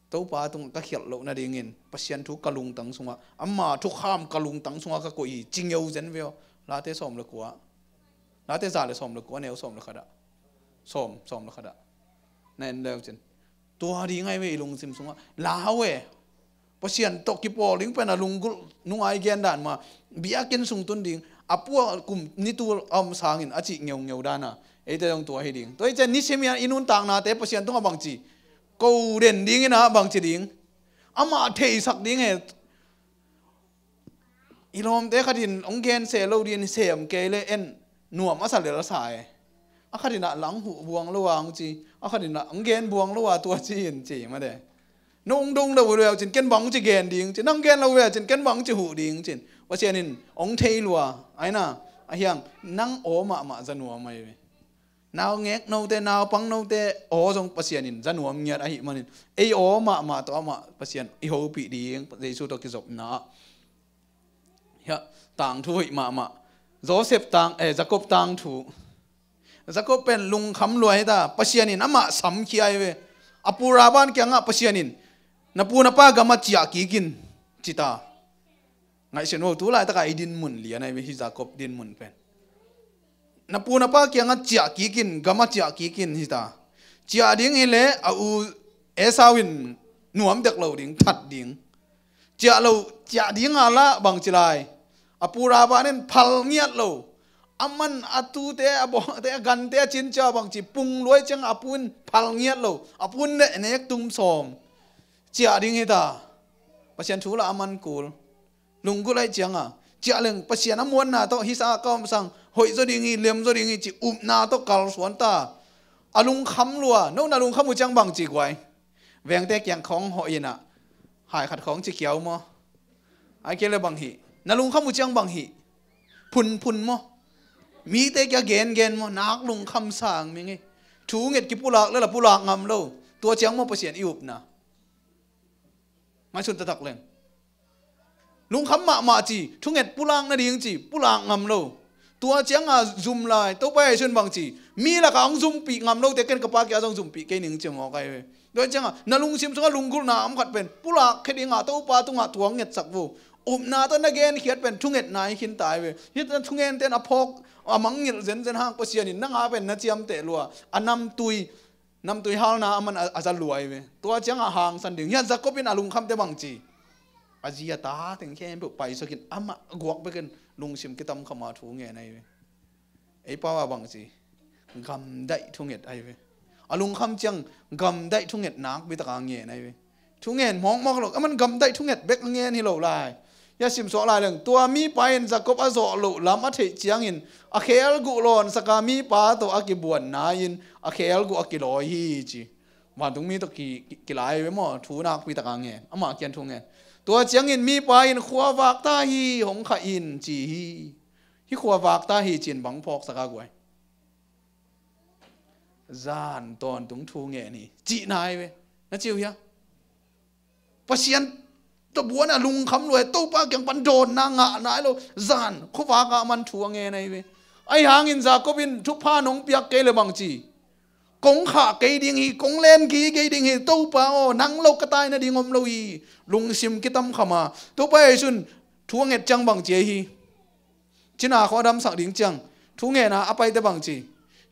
Topa tungah ka khialh loh nadingin Pasian thu ka lungtang sungah, ama thukham ka lungtang sungah ka koih hi, ci ngeu zen ve aw. Late sawm le kua. Late za le sawm le kua, neu sawm le khat ah. Sawm, sawm le khat ah. Na en leu cin. Tua ding ahi ve i lungsim sungah. Lau e. Pasian tawh kipawl ding pen a lunggulh nungai gen dan mah. Biakinn sung tun ding. A pua kum ni tul a om sangin a cih ngeungeu dan a. Eite zong tua hi ding. Tua hi ciang nisim i nuntaknate Pasian tungah bangci ko den ding in ah bangci ding. Amah theisak ding e. I lawmte khat in hong gen se lo ding in sem kei le en nuam a sa lel a sa e. A khat in ah lang huh buang lo a hong ci. A khat in ah hong gen buang lo a tua ci in ci mah de. Nong dong lo uh le uh cin ken bang ci gen ding cin. Nong gen lo uh le uh cin ken bang ci huh ding cin. Pasian in hong thei lua. Aina, a hiang nang aw mahmah za nuam ahi ve. Naungek note, naupang note aw zong Pasian in za nuam ngiat ahih manin, ei aw mahmah tawh amah Pasian i hopih ding, Jesu tawh kizopna ah. Hiah, tangthu hoih mahmah. Joseph tang, eh, Jacob tangthu. Jacob pen lungkham lua hi ta, Pasian in amah samkhia hi ve. A pu Laban kiangah Pasian in, na pu na pa gamah ciah kik in, ci ta. Ngaihsun vo, tu laitakah i dinmun lian ahi ve hi Jacob dinmun pen. Na pu na pa kiangah ciah kik in, gamah ciah kik in hi ta. Ciah ding hi leh a u Esau in nuam dek lo ding, that ding. Ciah lo, ciah ding a lah bang ci lai. A pu Laban in phal ngiat lo. A man a tute, a bawngte, a gante a cin ciah bang ci pung luai ciang a pu in phal ngiat lo. A pu in nek tum sawm. Ciah ding hi ta. Pasian thu lah a man kul. Lunggulh ahih cianga ciah leng Pasian a muanna tawh hisa ka om sang hoih zaw ding hi, lem zaw ding hi ci upna tawh kalsuan ta. A lungkham lua, no na lungkham uh ciang bang ci guai. Vengte kiang khawng hawh inah hai khat khawng ci kiau maw? Ai kei le bang hi. Na lungkham uh ciang bang hi. Phunphun maw? Mite kia gengen maw? Nak lungkham sang ming hi. Thu nget kipulak le la pulak ngam lo. Tua ciang maw Pasian i upna? Ngaihsun taktak leng. Lungkham mahmah ci, thunget pulak nading ci, pulak ngam lo. Tua cianga zum lai, Topa Jesu in bang ci, mi lakah hong zumpih ngam lote ken ka Pa kiangah zong zumpih kei ning ci mawk ahi ve. Tua cianga na lungsim sungah lunggulhna om khat pen pulak khia dinga Topa tungah thu hong ngetsak vo. Upna tawh na genkhiat pen thungetna hi khinta ahi ve. Hih thungente in a phawk a mangngilh zenzen hang Pasian in nang a pen na ciamteh lua. A namtui Namtui halna a man a, a za lua ahi ve. Tua ciangah hangsan ding. Hiah Jacob in a lungkhamte bang ci. A zi a ta teng khempeuh paisakin amah guak bekin lungsim kitamkhama thu ngen ahi ve. Ei pau a bang ci. Gamdaih thunget ahi ve. A lungkham ciang gamdaih thunget nakpi taka ngen ahi ve. Thungen mawkmawk lo, a man gamdaih thunget bek a ngen hi lo lai. Hia simsuak lai leng, tua mipa in Jacob a zawh loh lam a theih ciangin a kheelguh lawnsaka mipa tawh a kibuanna in a kheelguh a kilawi hi ci. Vantungmi tawh ki, ki, kilai ve maw, thu nakpi taka ngen, amah kiang thungen. Tua ciangin mipa in khua vak ta hi, hong khah in ci hi. Hih khua vak ta hi cin bang phawksak a guai. Zan tawntung thu ngen hi. Cihna hi ve. Na ci uh hia? Pasian tawh buan a lungkham lua hi. Topa kiang pan dawnna ngah nai lo. Zan khuavak a man thu a ngen ahi ve. Ahi hangin Jacob in thupha nong piak kei le bang ci. Kong khah kei ding hi, kong len kei ding hi. Topa aw, nang lo ka tai nading om lo hi. Lungsim kitamkhama. Topa Jesu in Thu a nget ciang bang ci ahi hi. Cina khua a damsak ding ciang thu ngen a a paite bang ci.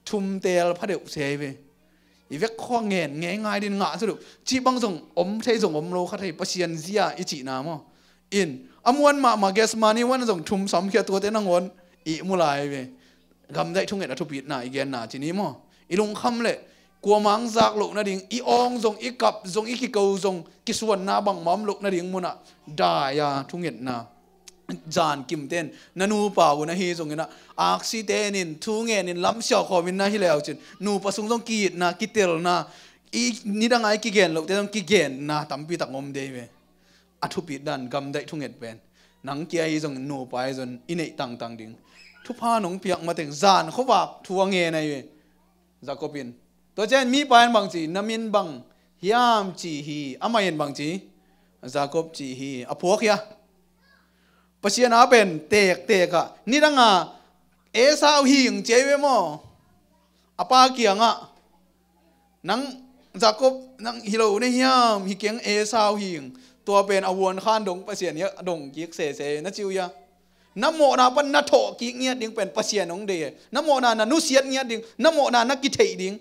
Thum teel pha deuh se ahi ve. I vek khua ngen ngei ngai din ngah sa deuh. Cih bang zong om thei zong om lo kha thei Pasian zia i cihna maw. In a muan mahmah Gethsemane huan zong thum samkhia tuate nangawn i mu lai ve. Gamdaih thunget a thupitna i genna ci ni maw. I lungkham le kuamang zak loh nading, i awng zong, i kap zong, i kiko zong, kisuanna bangmah om loh nading munah dai-a thungetna. Zan kimten na nupa un ahi zongin ah aksite in thu ngenin lamsiau khawmin na hi leucin nupa sung zong kiitna, kitelna, i nidang a i kigen lohte zong kigenna tampi tak om dei ve. A thupit dan gamdaih thunget pen nang kia i zong nupa i zon i neih tangtang ding. Thupha nong piak mateng zan khuavak thu a ngen ahi ve. Jacob in. Tua cian mipa in bang ci, na min bang hiam ci hi, amah in bang ci, Jacob ci hi, a phuak hia. Pasian a pen tektek ah nidang a Esau hing ci ahi ve maw. A pa kiangah nang Jacob nang hi lo na hiam, hi keng Esau hing. Tua pen a huan khan dong Pasian hi a dong kik sese na ci uh hia. Na mawhna pan na thawh kik ngiat ding pen Pasian hong dei e. Na mawhna na nusiat ngiat ding, na mawhna na kitheih ding.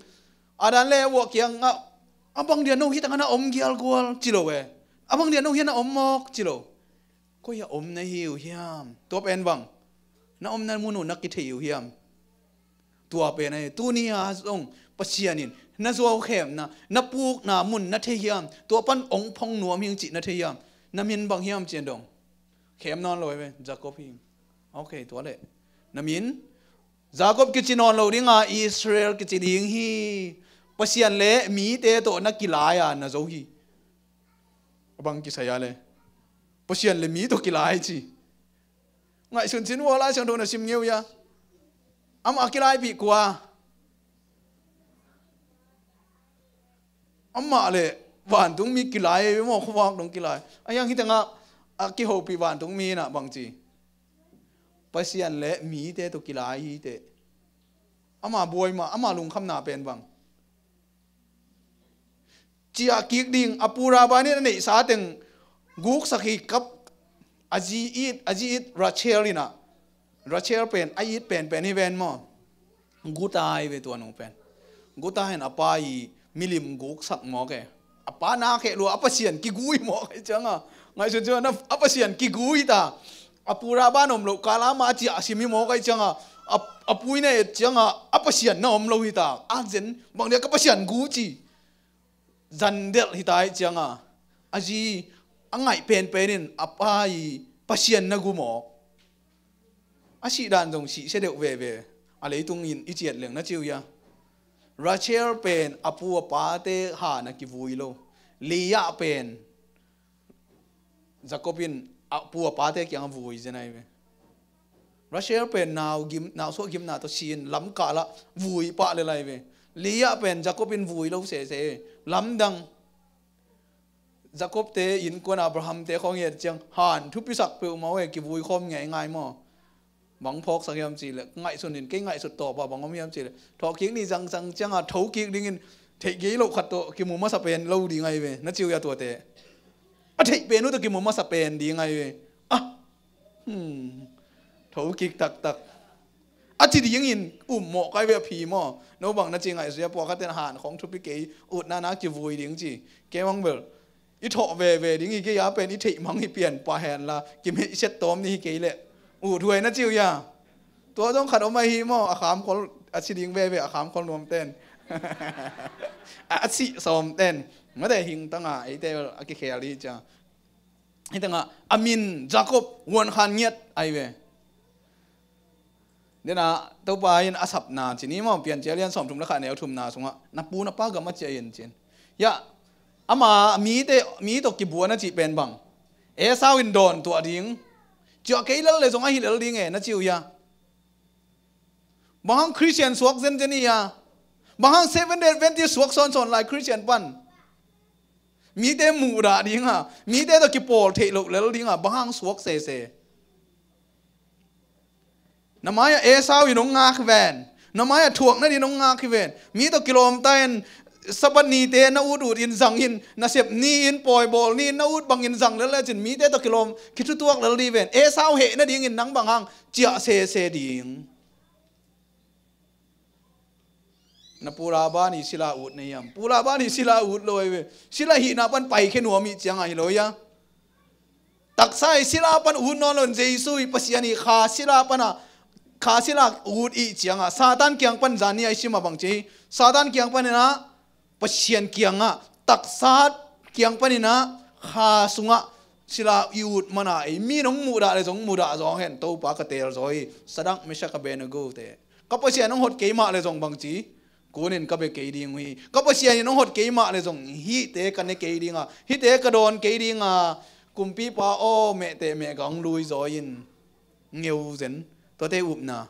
A dan le a uah kiangah a bang dia no hi tangah na om gialgual ci lo e. A bang dia no hi a na om mawk ci lo. Koi a om na hi uh hiam? Tua pen bang na omna mun uh na kithei uh hiam? Tua pen ahi tuni a zong Pasian in na zuaukhemna, na pukna mun na thei hiam? Tua pan ong phong nuam hing cih na thei hiam? Na min bang hiam cian dong. Khem nawn lo ve, Jacob hi. Ok, tua le na min Jacob kici nawn lo dinga Israel kici ding hi. Pasian le mite tawh na kilai a na zo hi. A bang kisai a le Pasian le mi tawh kilai ci. Ngaihsun cin ua Lai Siangtho na sim ngeu ia. Amah a kilaipih kua? Amah le vantungmi kilai ei maw, khuavak dong kilai. A hiang hitengah a kihopih vantungmi inah bangci Pasian le mite tawh kilai hiteh. Ama buai mah, ama lungkhamna pen bang ciah kik ding, a pu Laban in a neihsa teng guksak hi kap, a zi it, a zi it Rachel inah. Rachel pen a it penpen hi ven maw? Guta hi ve tua nu pen. Guta hin a pa i milim guksak mawk e. A pa na kheh lua a Pasian kigui mawk ahi cianga. Ngaihsun cianga a Pasian kigui ta. A pu Laban om loh kala ma a ciah a sim hi mawk ahi cianga. A, a pu i na et cianga a Pasian na om lo hi ta. A zen bang dia ka Pasian gu ci. Zan delh hi ta ahi cianga a zi a ngaih penpen in a pa i Pasian na gu mawk. A sih dan zong sihsia deuh veve. A leitung in i ciat leng na ciu ia. Rachel pen a pu a pate hana kivui lo. Leah pen Jacob in a pu a pate kiang a vui zen ahi ve. Rachel pen nau gim, nau suah gimna tawh sin lamkah lah vui pah le lai ve. Leah pen Jacob in vui lo sese. Lamdang Jacob te innkuan Abraham te khawng i et ciang han thupisak peuhmah uh e, kivui khawm ngei ngai maw? Bang phawksak hiam cihleh ngaihsun in kei ngaihsut tawpa bang om hiam cihleh thawhkik ni zangzang cianga thokik dingin theih gei loh khat tawh kimu masa pen lo ding ahi ve. Na ciu ia tuate a theih pen uh tawh kimu masa pen ding ahi ve. Ah, hmm. Thokik taktak a ci dingin um mawh kai ve a phi maw? No bang na ci ngaihsun ia, puakhaten han khawng thupi kei utna na kivui ding ci. Kei mang bel i thawh veve ding hi kei a pen i theih mang hi pian pah henla kimeihsiat tawm ni hi kei leh uthuai na ciu ia. Tua zong khat om ahi maw? A khamkhol a si ding veve a khamkhol nuamten a sih sawmten mate hing tanga eite a kikhel hi cia. Hi tanga a min Jacob huan khan ngiat ahi ve. Dena Topa in a sapna ci ni maw, Piancil lian sawmthum le khat neu thumna sungah na pu na pa gam a ciah in cin. Ia ama mite, mi tawh kibuan a cih pen bang Esau in dawn tuah ding. Ciah kei lel le zong a hi lel ding e na ciu ia. Bang hang Christian suak zenzen ia? Bang hang Seventh Day Adventist suak sawnsawn lai Christian pan? Mite muhdah dinga, mite tawh kipawl theih loh lel dinga bang hang suak sese? Na mai-ah Esau in hong ngak hi ven. Na mai-ah thuak nadin hong ngak hi ven. Mi tawh kilawmta in Sabbath nite na ut ut in zang in, nasep ni in, pawi bawl ni in na ut bangin zang lel lecin mite tawh kilawm kithutuak lel dih ven. Esau heh nadingin nang bang hang ciah sese ding? Na pu Laban i sila ut na hiam? Pu Laban i sila ut lo ahi ve. Sila hihna pan paikhia nuam ih ciangah hi lo hia? Taksa i sila pan ut nawn lo in Jesu i Pasian i kha sila pana, kha sila ut ih ciangah Satan kiang pan zan ni a i sim a bang ci hi. Satan kiang paninah Pasian kiangah taksa kiang paninah kha sungah sila i ut mana ei mi nong muhdah le zong muhdah zaw hen, Topa ka teel zaw hi. Sadak, Mesak, Abednego te. Ka Pasian hong hot kei mah le zong bang ci? Kunin ka bia kei ding uh hi. Ka Pasian in hong hot kei mah le zong hihte ka ne kei dinga, hihte ka dawn kei dinga, kumpipa aw, mehteh mehga hong lui zaw in. Ngeu zen. Tuate upna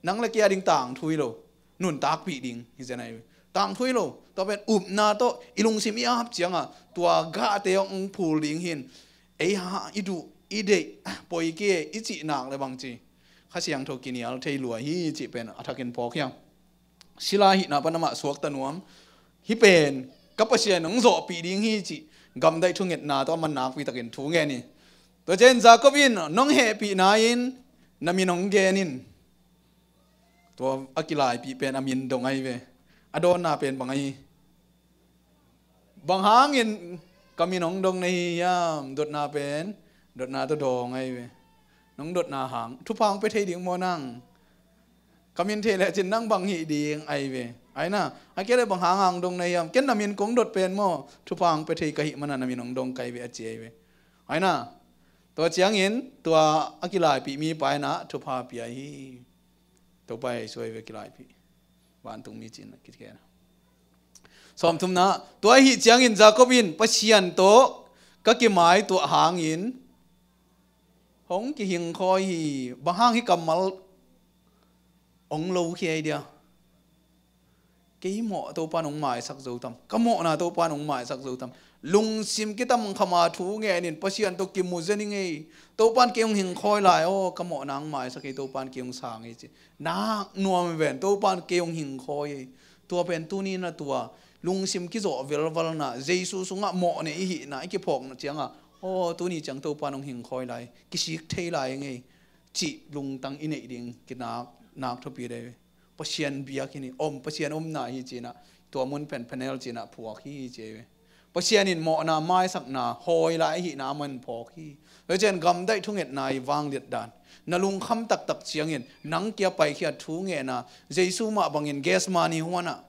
nang le kei a ding tangthu hi lo. Nuntakpih ding hi zen ahi ve. Tangthu hi lo. Tua pen upna tawh i lungsim i ap cianga tua gahte hong phul ding hin. Ei ha i duh i deih poi kei i cih nak le bang ci? Kha Siangtho kinial thei lua hi cih pen a thakin phawk hiam? Sila hihna pan amah suakta nuam. Hih pen ka Pasian hong zawhpih ding hi cih gamdaih thungetna tawh a man nakpi takin thu ngen hi. Tua ciangin Jacob in nong hehpihna in na min hong gen in. Tua a kilaipih pen a min dong ahi ve. A dawnna pen bang ahi? Bang hangin ka min hong dong na hi hiam? Dotna pen dotna tawh dawng ahi ve. Nong dotna hang thupha hong pia thei ding maw nang? Ka min thei lecin nang bang hih ding ahi ve. Aina, a kei le bang hang hang dong na hiam? Ken na min kong dot pen maw thupha hong pia thei ka hih mana na min hong dong ka hi ve a ci ahi ve. Aina, tua ciangin tua a kilaipih mipa inah thupha pia hi. Topa Jesu ahi ve kilaipih. Vantungmi cin a kikhena. Sawmthumna, tua ahi ciangin Jacob in Pasian tawh ka kimai tuah hangin hong kihingkhawi hi. Bang hang hi kammal hong lo khia hi dia? Kei mawh Topa nong maisak zo tam? Ka mawhna Topa nong maisak zo tam? Lungsim kitamkhama thu ngenin Pasian tawh kimu zen i ngei. Topan kei hong hingkhawi lai aw, ka mawhna hong maisak ei, Topan kei hong sang ei ci. Nak nuam ven, Topan kei hong hingkhawi ei. Tua pen tuni na tua lungsim kizawh velvalna, Jesu sungah mawhna i hihna i kiphawkna cianga aw, tuni ciang Topan hong hingkhawi lai, kisik thei lai ngei cih lungtang i neih ding kinak nak thupi dei ve. Pasian biak hi ni om, Pasian omna hi cinah tua mun pen Peniel cinah phuak hi ci ei ve. Pasian in mawhna maisakna hawi lai ahihna a man phawk hi. Tua cian gamdaih thungetna i vangliat dan na lungkham taktak ciangin nang kia paikhiat thu ngehna Jesu mah bangin Gethsemane huanah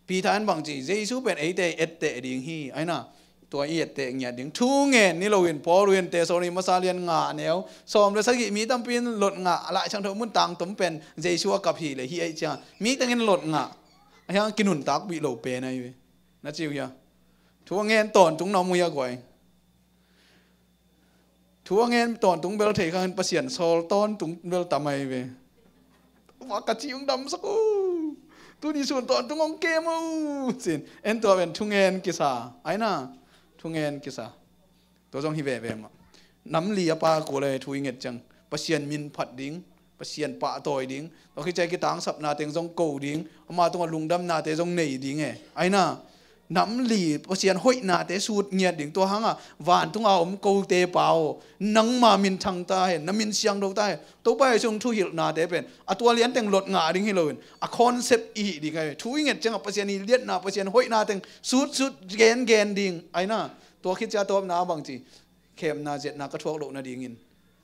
Peter in bang ci? Jesu pen eite etteh ding hi. Aina, tua i etteh ngiat ding thu ngen ni loin Paul in Thessaloni masa lian nga neu sawm le sagih mi tampi in lot ngah, Lai Siangtho mun tangtum pen Jesu a kap hi le hi aih ciang mi tengin lot ngah. A hiang kinuntakpih lo pen ahi ve. Na ci uh hia? Thu a ngen tawntung na om uh hia guai? Thu a ngen tawntung bel thei khangin Pasian sawl tawntung bel tam ahi ve. Vak ka ci hong damsak uh. Tuni sun tawntung hong kem uh cin. En tua ven thungen kisa. Aina, thungen kisa. Tua zong hi veve mah. Namli a pa kul le thu i nget ciang Pasian min phat ding, Pasian pahtawi ding, tua khit ciang kitangsapna teng zong ko ding, ama tungah lungdamnate zong nei ding e. Aina, namli Pasian hoihnate sut ngiat ding, tua hanga vantunga om kote pa aw, nangma min thang ta hen, na min siangtho ta hen. Topa Jesu thuhilhnate pen a tua lian teng lot ngah ding hi loin a concept i hih ding ahi. Thu i nget ciangah Pasian i liatna, Pasian hoihna teng sutsut gengen ding. Aina, tua khit cia tawpna a bang ci? Khemna, ziatna ka thuak loh nadingin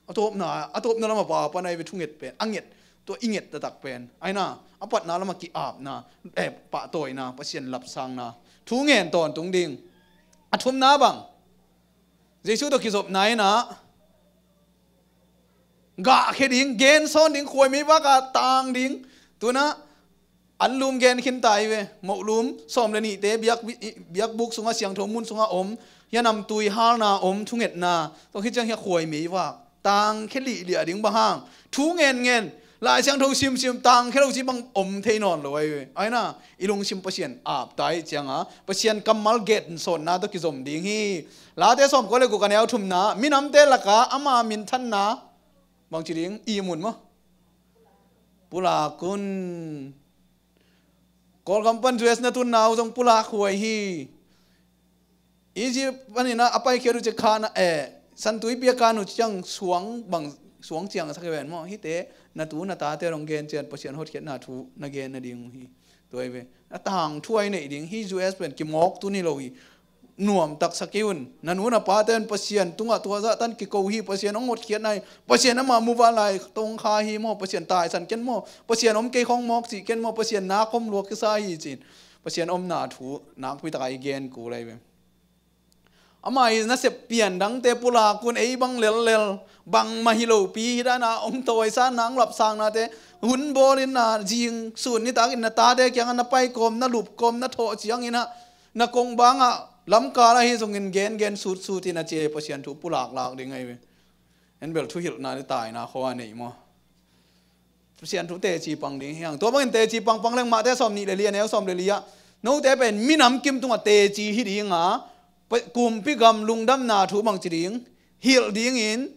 a tawpna, a tawpna lamah pa pan ahi ve thunget pen a nget, tua i nget taktak pen. Aina, a patna lamah ki-apna, eh, pahtawina, Pasian lapsangna. Thu ngen tawntung ding. A thumna bang? Jesu tawh kizopna inah gahkhia ding, gensawn ding, khuaimei vaka tang ding. Tunah anlum gen khinta hi ve. Mohlum sawm le nihte biak, biakbuk sungah, siangtho mun sungah om, hia namtui halna om, thungetna, tua khit ciang hia khuaimei vak tangkhia lihliah ding bang hang? Thu ngen ngen, Lai Siangtho simsim tangkhia lo ci bang om thei nawn lo ahi ve. Aina, i lungsim Pasian apta ih cianga Pasian kammal gensawnna tawh kizom ding hi. Late sawmkua le guk a neu thumna, minamte laka ama minthanna bang ci ding? Ihmun maw? Pulakun. Kawlgam pan U S na tunna uh zong pulak huai hi. Egypt panin a paikhiat uh ciang khan, eh, Santuipi a kan uh ciang suang bang, suang ciang a sak hi ven maw. Hihte na tu na tate dong gen ciang Pasian hotkhiatna thu na gen nading uh hi. Tua hi ve. A tangthu a i neih ding hi. U S pen kimawk tun hi lo hi. Nuamtak sa kei un. Na nu na pate un Pasian tungah tua zah tan kiko hi. Pasian hong hotkhiatna hi. Pasian amah muvanlai tong kha hi maw. Pasian taisan ken maw. Pasian om kei khong mawk cih ken maw. Pasian nak om lua kisa hi ci-in Pasian omna thu nakpi tak a i gen kul ahi ve. Amah i nasep pian dangte pulak un ei bang lellel, bangmah hi lopi hi dan a hong tawisakna, hong lapsaknate hun bawl in na zing sun nitak in na tate kiangah na pai kawm, na lup kawm, na thawh ciangin ah na kong bangah lamkal ahi zongin gengen sutsut in a ci, Pasian thu pulaklak ding ahi ve. En bel thuhilhna le taina khua nei maw? Pasian thu teci pang ding hi hang. Tua bangin teci pangpang leng Matthai sawm nih le li a neu sawm le li ah, note pen minam kim tungah teci hi ding a, pa-, kumpi gam lungdamna thu bangci ding, hilh dingin,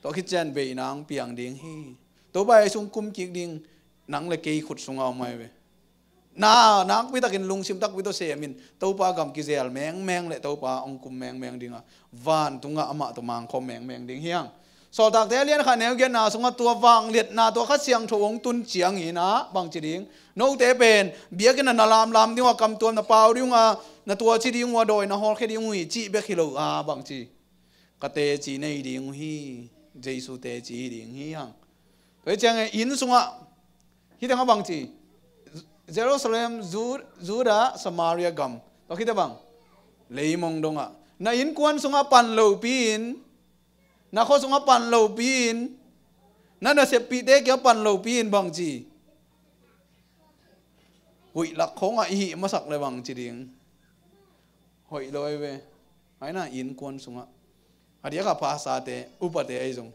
tua khit ciang beina hong piang ding hi. Topa ei sung kum kik ding, nang le kei khut sungah om ahi ve. Na, nakpi takin lungsim takpi tawh semin Topa gam kizel mengmeng le Topa hong kum mengmeng ding a, vantungah amah tawh mangkhawm mengmeng ding hi hang. Sawltakte a lian khat neu giatna sungah tua vangliatna tua Kha Siangtho hong tun ciangin ah bangci ding? Note pen biakinn ah na lamlam ding uh a, kamtuam na pau ding uh a, na tuaci ding uh a, dawi na hawlkhia ding uh hi cih bek hi lo a, bangci? Ka teci nei ding uh hi. Jesu teci hi ding hi hang. Tua hi ciangin inn sungah, hih tengah bangci? Jerusalem, Ju-, Judah, Samaria gam. Tua khit teh bang? Leimong dongah. Na innkuan sungah pan lopi-in, na khua sungah pan lopi-in, na naseppihte kiangah pan lopi-in bangci? Huih lak khawngah i hih masak le bangci ding? Hoih lo ahi ve. Aina innkuan sungah. A diakah pastorte, upate ahi zong.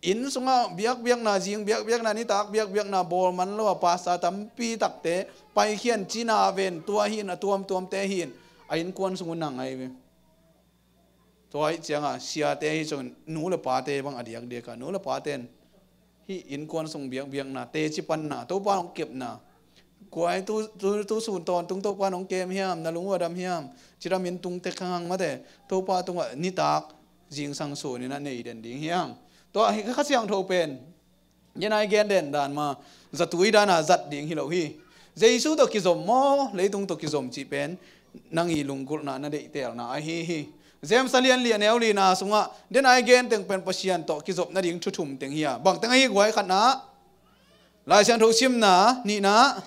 Inn sungah biakbiakna, zing biakbiakna, nitak biakbiakna bawl man lo a pastor tampi takte paikhian cina ven tua hi in, a tuamtuamte hi in, a innkuan sung uh nang ahi ve. Tua ahih ciangah siate hi zong nu le pate bang a diakdiakah, nu le pate in hih innkuan sung biakbiakna, teci panna, Topa hong kepna. Kuai tu, tu, tu sun tawntung Topa hong kem hiam, na lung uh a dam hiam, cidam in tung tek hang mate, Topa tungah nitak zingsang sunin a nei den ding hiam? Tua hih Kha Siangtho pen, gen ai gen den dan mah, zatui dana zat ding hi lo hi. Jesu tawh kizom maw, leitung tawh kizom cih pen nang i lunggulhna na deihtelna ahi hi. James a lian li a neu lina sungah, den ai gen teng pen Pasian tawh kizop nading thu thum teng hi a. Bang teng ahi guai? Khatna, Lai Siangtho simna. Nihna,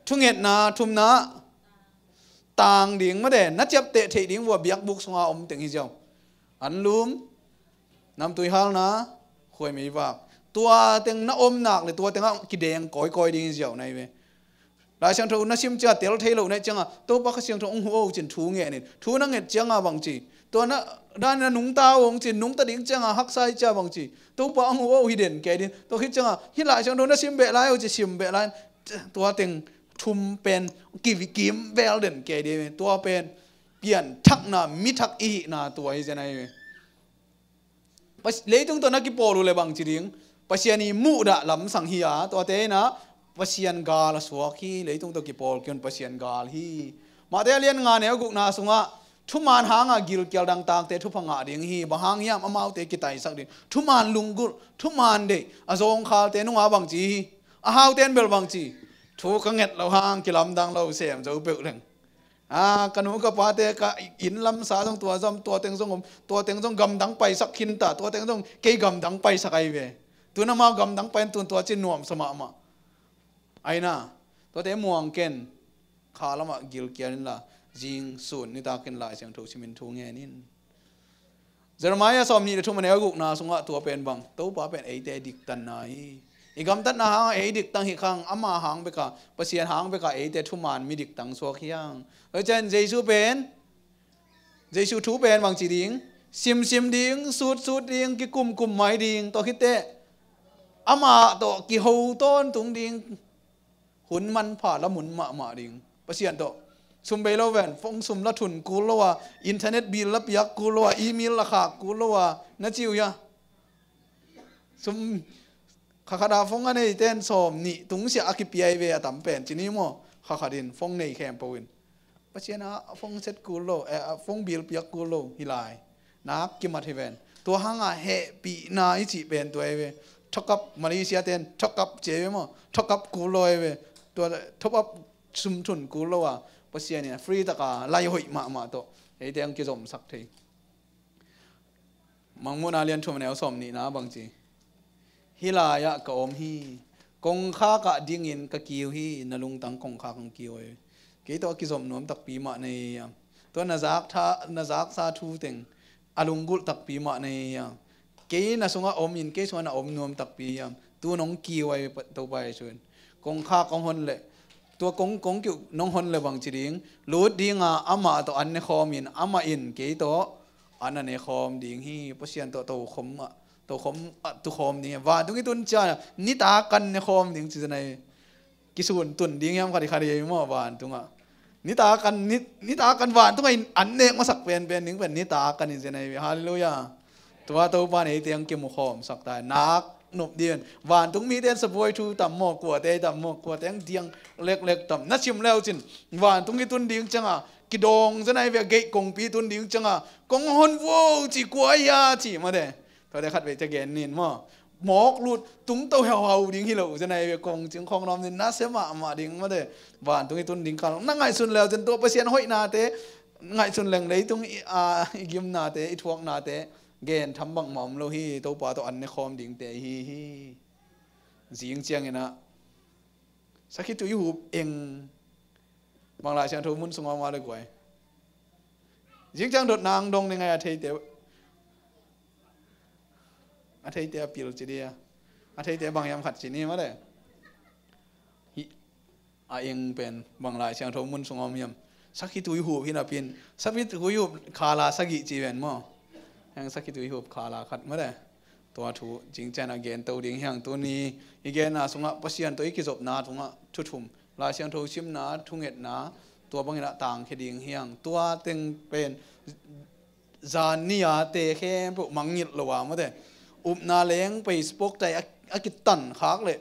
thungetna. Thumna, tang ding mate, na ciapteh theih ding vua biakbuk sunga om teng hi ziau. Anlum, namtui halna, khuaimei vak. Tua teng na om nak le tua tengah kideng kawikawi ding hi ziau na hi ve. Lai Siangtho na sim ciangah tel thei lo na hih ciangah, Topa Kha Siangtho hong huh o cin thu ngenin. Thu na nget ciangah bangci? Tua na, dan na nungta o hong cin, nungta ding ciangah haksa hi ciah bangci? Topa hong huh o hi den kei din. Tua khit ciangah, hih Lai Siangtho na sim beh lai o ci, sim beh lai. Tua teng thum pen ki, kim bel den kei din. Tua pen pianthakna, mithak i hihna tua hi zen ahi ve. Pas-, leitung tawh na kipawl uh le bangci ding? Pasian i muhdah lamsang hi a, tuate in ah Pasian gal a suak hi. Leitung tawh kipawl kei un Pasian gal hi. Matthai a lian nga neu gukna sungah, thuman hanga gilkial dangtakte thupha ngah ding hi. Bang hang hiam? Amaute kitaisak ding. Thuman lunggulh, thuman deih, a zawngkhalte nunga bangci hi. A haute in bel bangci? Thu ka nget loh hang kilamdang lo sem zo peuh leng. A, ka nu ka pate ka inn lamsa zong tua zam, tua teng zong om, tua teng zong gamdang paisak khinta, tua teng zong kei gamdang paisak ahi ve. Tun amau gamdang pai in tun tua cin nuamsa mahmah. Aina, tuate muang ken, kha lamah gilkial inla, zing sun nitakin Lai Siangtho simin thu ngen in. Jeremiah sawmnih le thum a neu gukna sungah tua pen bang? Topa pen eite diktanna hi. I gamtatna hangah ei diktang hi khang, ama hang beka, Pasian hang beka eite thuman mi diktang suak hi hang. Tua ciang Jesu pen, Jesu thu pen bangci ding? Simsim ding, sutsut ding, kikumkum mai ding. Tua khitteh amah tawh kiho tawntung ding. Hun manpha la mun mahmah ding. Pasian tawh sum bei lo ven, phone sum la thun kul lo a, internet bill la piak kul lo a, email la khak kul lo a, na ci uh hia? Sum, Kha khat ah phone a neite in sawm nih tungsiah a kipia hi ve a tam pen, ci ni maw? Kha khat in phone nei khempeuh in Pasian a phone set kul lo, eh, a phone bill piak kul lo hi lai. Nak kimat hi ven. Tua hangah hehpihna i cih pen tua hi ve. Top up, Malaysia te in top up ci hi ve maw? Top up kul lo hi ve. Tua top up sum thun kul lo a, Pasian in a free taka lai hoih mahmah tawh eite hong kizomsak thei. Mangmuhna lian thum a neu sawm nihna bang ci? Hih lai-ah ka om hi. Kongkhak ah dingin ka kiu hi. Na lungtang kongkhak hong kiu hi. Kei tawh a kizom nuam takpi mah na hi hiam? Tua na zak tha, na zaksa thu teng a lunggulh takpi mah na hi hiam? Kei na sungah om in kei sungah na om nuam takpi hiam? Tu nong kiu ahi Topa Jesuh in. Kongkhak hong hon leh, tua kong, kong kiu nong hon leh bang ci ding? Lut dinga amah tawh an ne khawm in, amah in kei tawh an a ne khawm ding hi. Pasian tawh tokhom ah, tokhom ah tukhawm ding hi. Vantung i tun ciang nitak an ne khawm ding ci zen ahi. Kisun tun ding hiam khat i khat i maw vantungah? Nitak an, ni, nitak an vantungah in an nek masak penpen ding pen nitak an i zen ahi. Halleluiah. Tua Topa in eite hong kimu khawmsak ta hi. Nak nop ding. Vantung mite in sabuai thu tam maw, kuate tam maw, kuate hong diang leklek tam. Na sim leu cin vantung i tun ding cianga kidawng zen ahi ve. Gate kongpi tun ding cianga kong hon vo ci, kua hi a ci mate. Tuate khat vei te gen nin maw? Mawk lut tungto heuhau ding hi lo zen ahi ve. Kong cing khawng nawm nin na sia mahmah ding mate. Vantung i tun ding kal na ngaihsun leu cin tua Pasian hoihnate ngaihsun leng leitung i, a, i gimnate, i thuaknate gen tham bangmah om lo hi. Topa tawh an ne khawm dingte i hi hi. Zing ciangin ah sakhi tui hup eng bang Lai Siangtho mun sungah om a le guai? Zing ciang dot nang dong ni ngai a theite, a theite a pil ci dia. A theite bang hiam khat ci ni mate. Hih a eng pen bang Lai Siangtho mun sungah om hiam? Sakhi tui hup hi napi in, sakhi tui hup khala sagih ci ven maw? Heng sakhi tui hup khala khat mate. Tua thu zing ciang a gen to ding hi hang. Tuni i genna sungah Pasian tawh i kizopna tungah thu thum, Lai Siangtho simna, thungetna, tua bangin a tangkhia ding hi hang. Tua teng pen zan ni a te khempeuh mangngilh lo a mate. Upna leng pei spoktai a, a kitan khak leh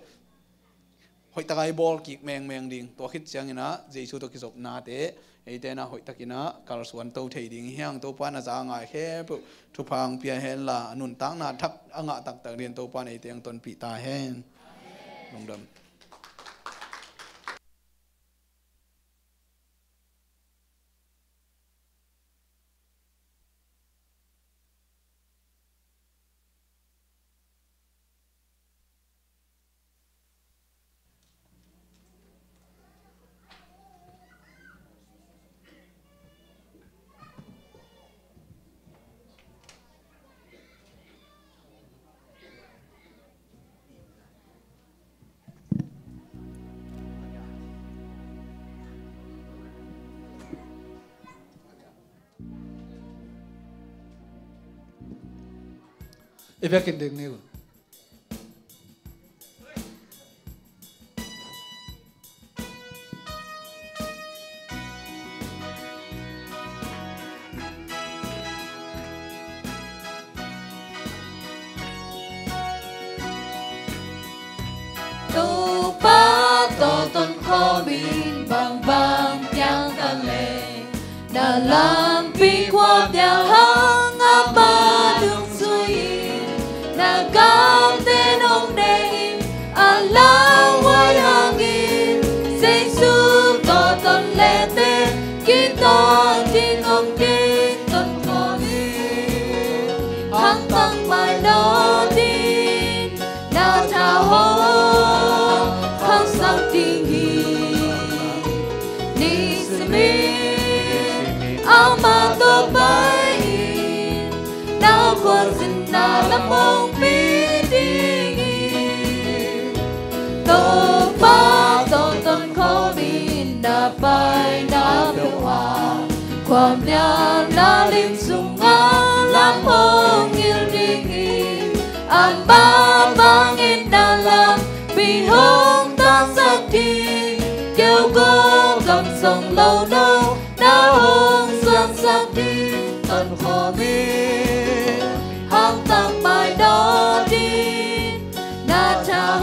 hoihtaka i bawl kik mengmeng ding. Tua khit ciangin ah Jesu tawh kizopnate eite na hoihtakin ah kalsuan to thei ding hi hang. Topa na za ngai khempeuh thupha hong pia henla, a nuntakna thak a ngah taktak dingin Topa in eite hong tonpih ta hen. Lungdam. I biakinn ding ni uh. Topa tawh tonkhawm in bangbang piang ta leh, na lampi khuapiang hang amah nungzui in, na gamte nong ne in, a lauhuai hangin Jesu tawh ton lete, kiton ding om ding tonkhawm in, hangtang mai nawn ding. Na tha hong khauhsak ding hi. Ni sim in amah tawh pai in, na khualzinna lam hong pia ding hi. Topa tawh tonkhawm in na paina peuh ah, khuamial na lim sungah lam hong ngil ding hi. Amah bangin na lampi hong tangsak ding, keu gawp gamsong lo no na hong suansak ding. Tonkhawm in, hangtang mai nawn ding. Na tha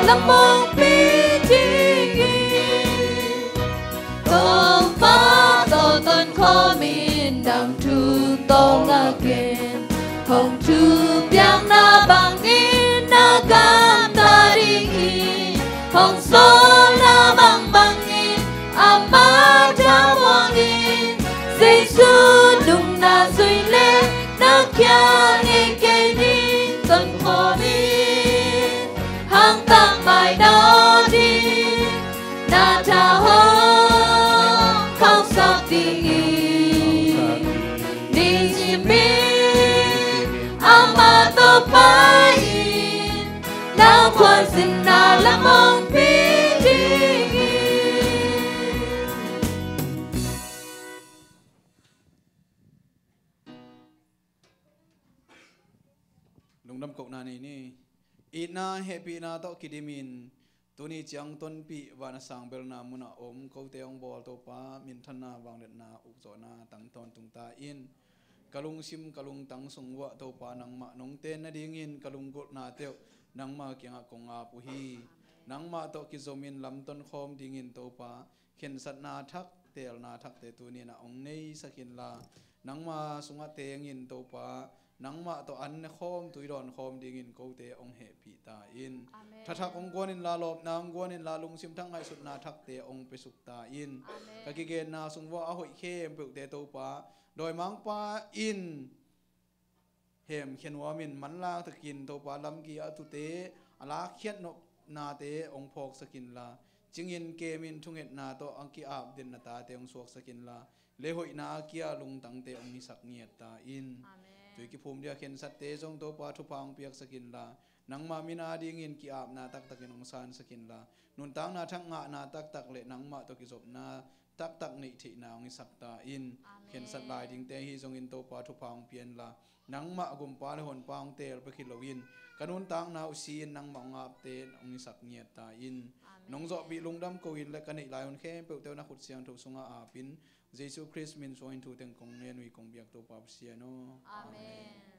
Lampi dingin Topa tawh tonkhawmin nang thu tawng lakin, hong thupiakna bangin na gamta dingin, hong sawlna bangbangin amah thamuangin, Jesu nungna zui le na kiang ei kei ding tonkhawmin, hangtak mai na ding na tha hong khauhsak dingin, nizimin amah tawh pai-in, na khualzinna lam hong pia dingin. Lungdam kohna nei ni. Itna hehpihna tawh kidimin tuni ciang tonpih van a sang belna munah om kote hong bawl Topa, minthanna, vangliatna, ukzawhna tang tawntung ta in. Ka lungsim ka lungtang sung uah Topa, nangmah nong ten nadingin ka lunggulhna teuh nangmah kiangah kong ap uh hi. Nangmah tawh kizomin lamton khawm dingin Topa, khensatna thak, teelna thakte tuni-in ah hong neisak inla, nangma sungah tengin Topa, nangmah tawh an ne khawm, tui dawn khawm dingin kote hong hehpih ta in. Amen. Thathak hong guan inla, lawpna hong guan inla, lungsim thak ngaihsutna thakte hong piasuk ta in. Amen. Ka kigenna sung uah a hoih khempeuhte Topa, dawimangpa in hemkhia nuamin manlang takin Topa lamkil a tute a lakkhiat nopnate hong phawksak inla, cingin kemin thungetna tawh a ki-ap den na tate hong suaksak inla, leihoihna a kia lungtangte hong hisak ngiat ta in. Amen. Tui kiphum dia khensatte zong Topa thupha hong piaksak inla, nangma min a dingin ki-apna taktakin hong sansak inla, nuntakna thak ngahna taktak le nangmah tawh kizopna taktak neih theihna hong hisak ta in. Amen. Khensat lai dingte ahi zongin Topa thupha hong pia inla, nangmah gumpa le honpa hong teel pek hi loin, ka nuntakna uh si-in nangmah hong apte hong hisak ngiat ta in. Amen. Nong zawhpih lungdam ko in le ka neih lai hun khempeuhte uh na khut siangtho sungah apin, Jesu Khrist min suangin thu teng kong ngen uh hi, kong biak Topa Pasian aw. Amen. Amen.